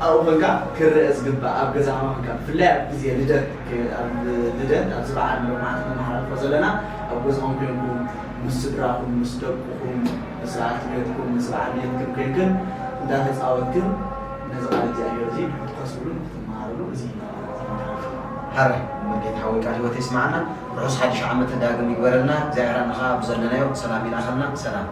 ኣብኡ ኮንካ ክረአ ዝግባእ ኣብ ገዛ ኮንካ ብፍላይ ኣብ ግዜ ልደት ኣብ ልደት ኣብዚ በዓል ሎማዓንቲ ነመሓላልፎ ዘለና ኣብ ገዛኹም ኮንኩም ምስ ስድራኹም ምስ ደቅኹም ምስ በዓልቲ ቤትኩም ምስ በዓል ቤትክም ኮንክን እንዳተፃወትክን ነዚ ቃል እግዚኣብሔር እዚ ንክትከስብሉ ንክትመሃርሉ እዚ ሃረ መጌት ሓወይ ቃል ህይወት ይስማዓና። ርሑስ ሓድሽ ዓመት ዳግም ይግበረልና እግዚኣብሔር። ንኻ ብዘለናዮ ሰላም ይላኸልና። ሰላም።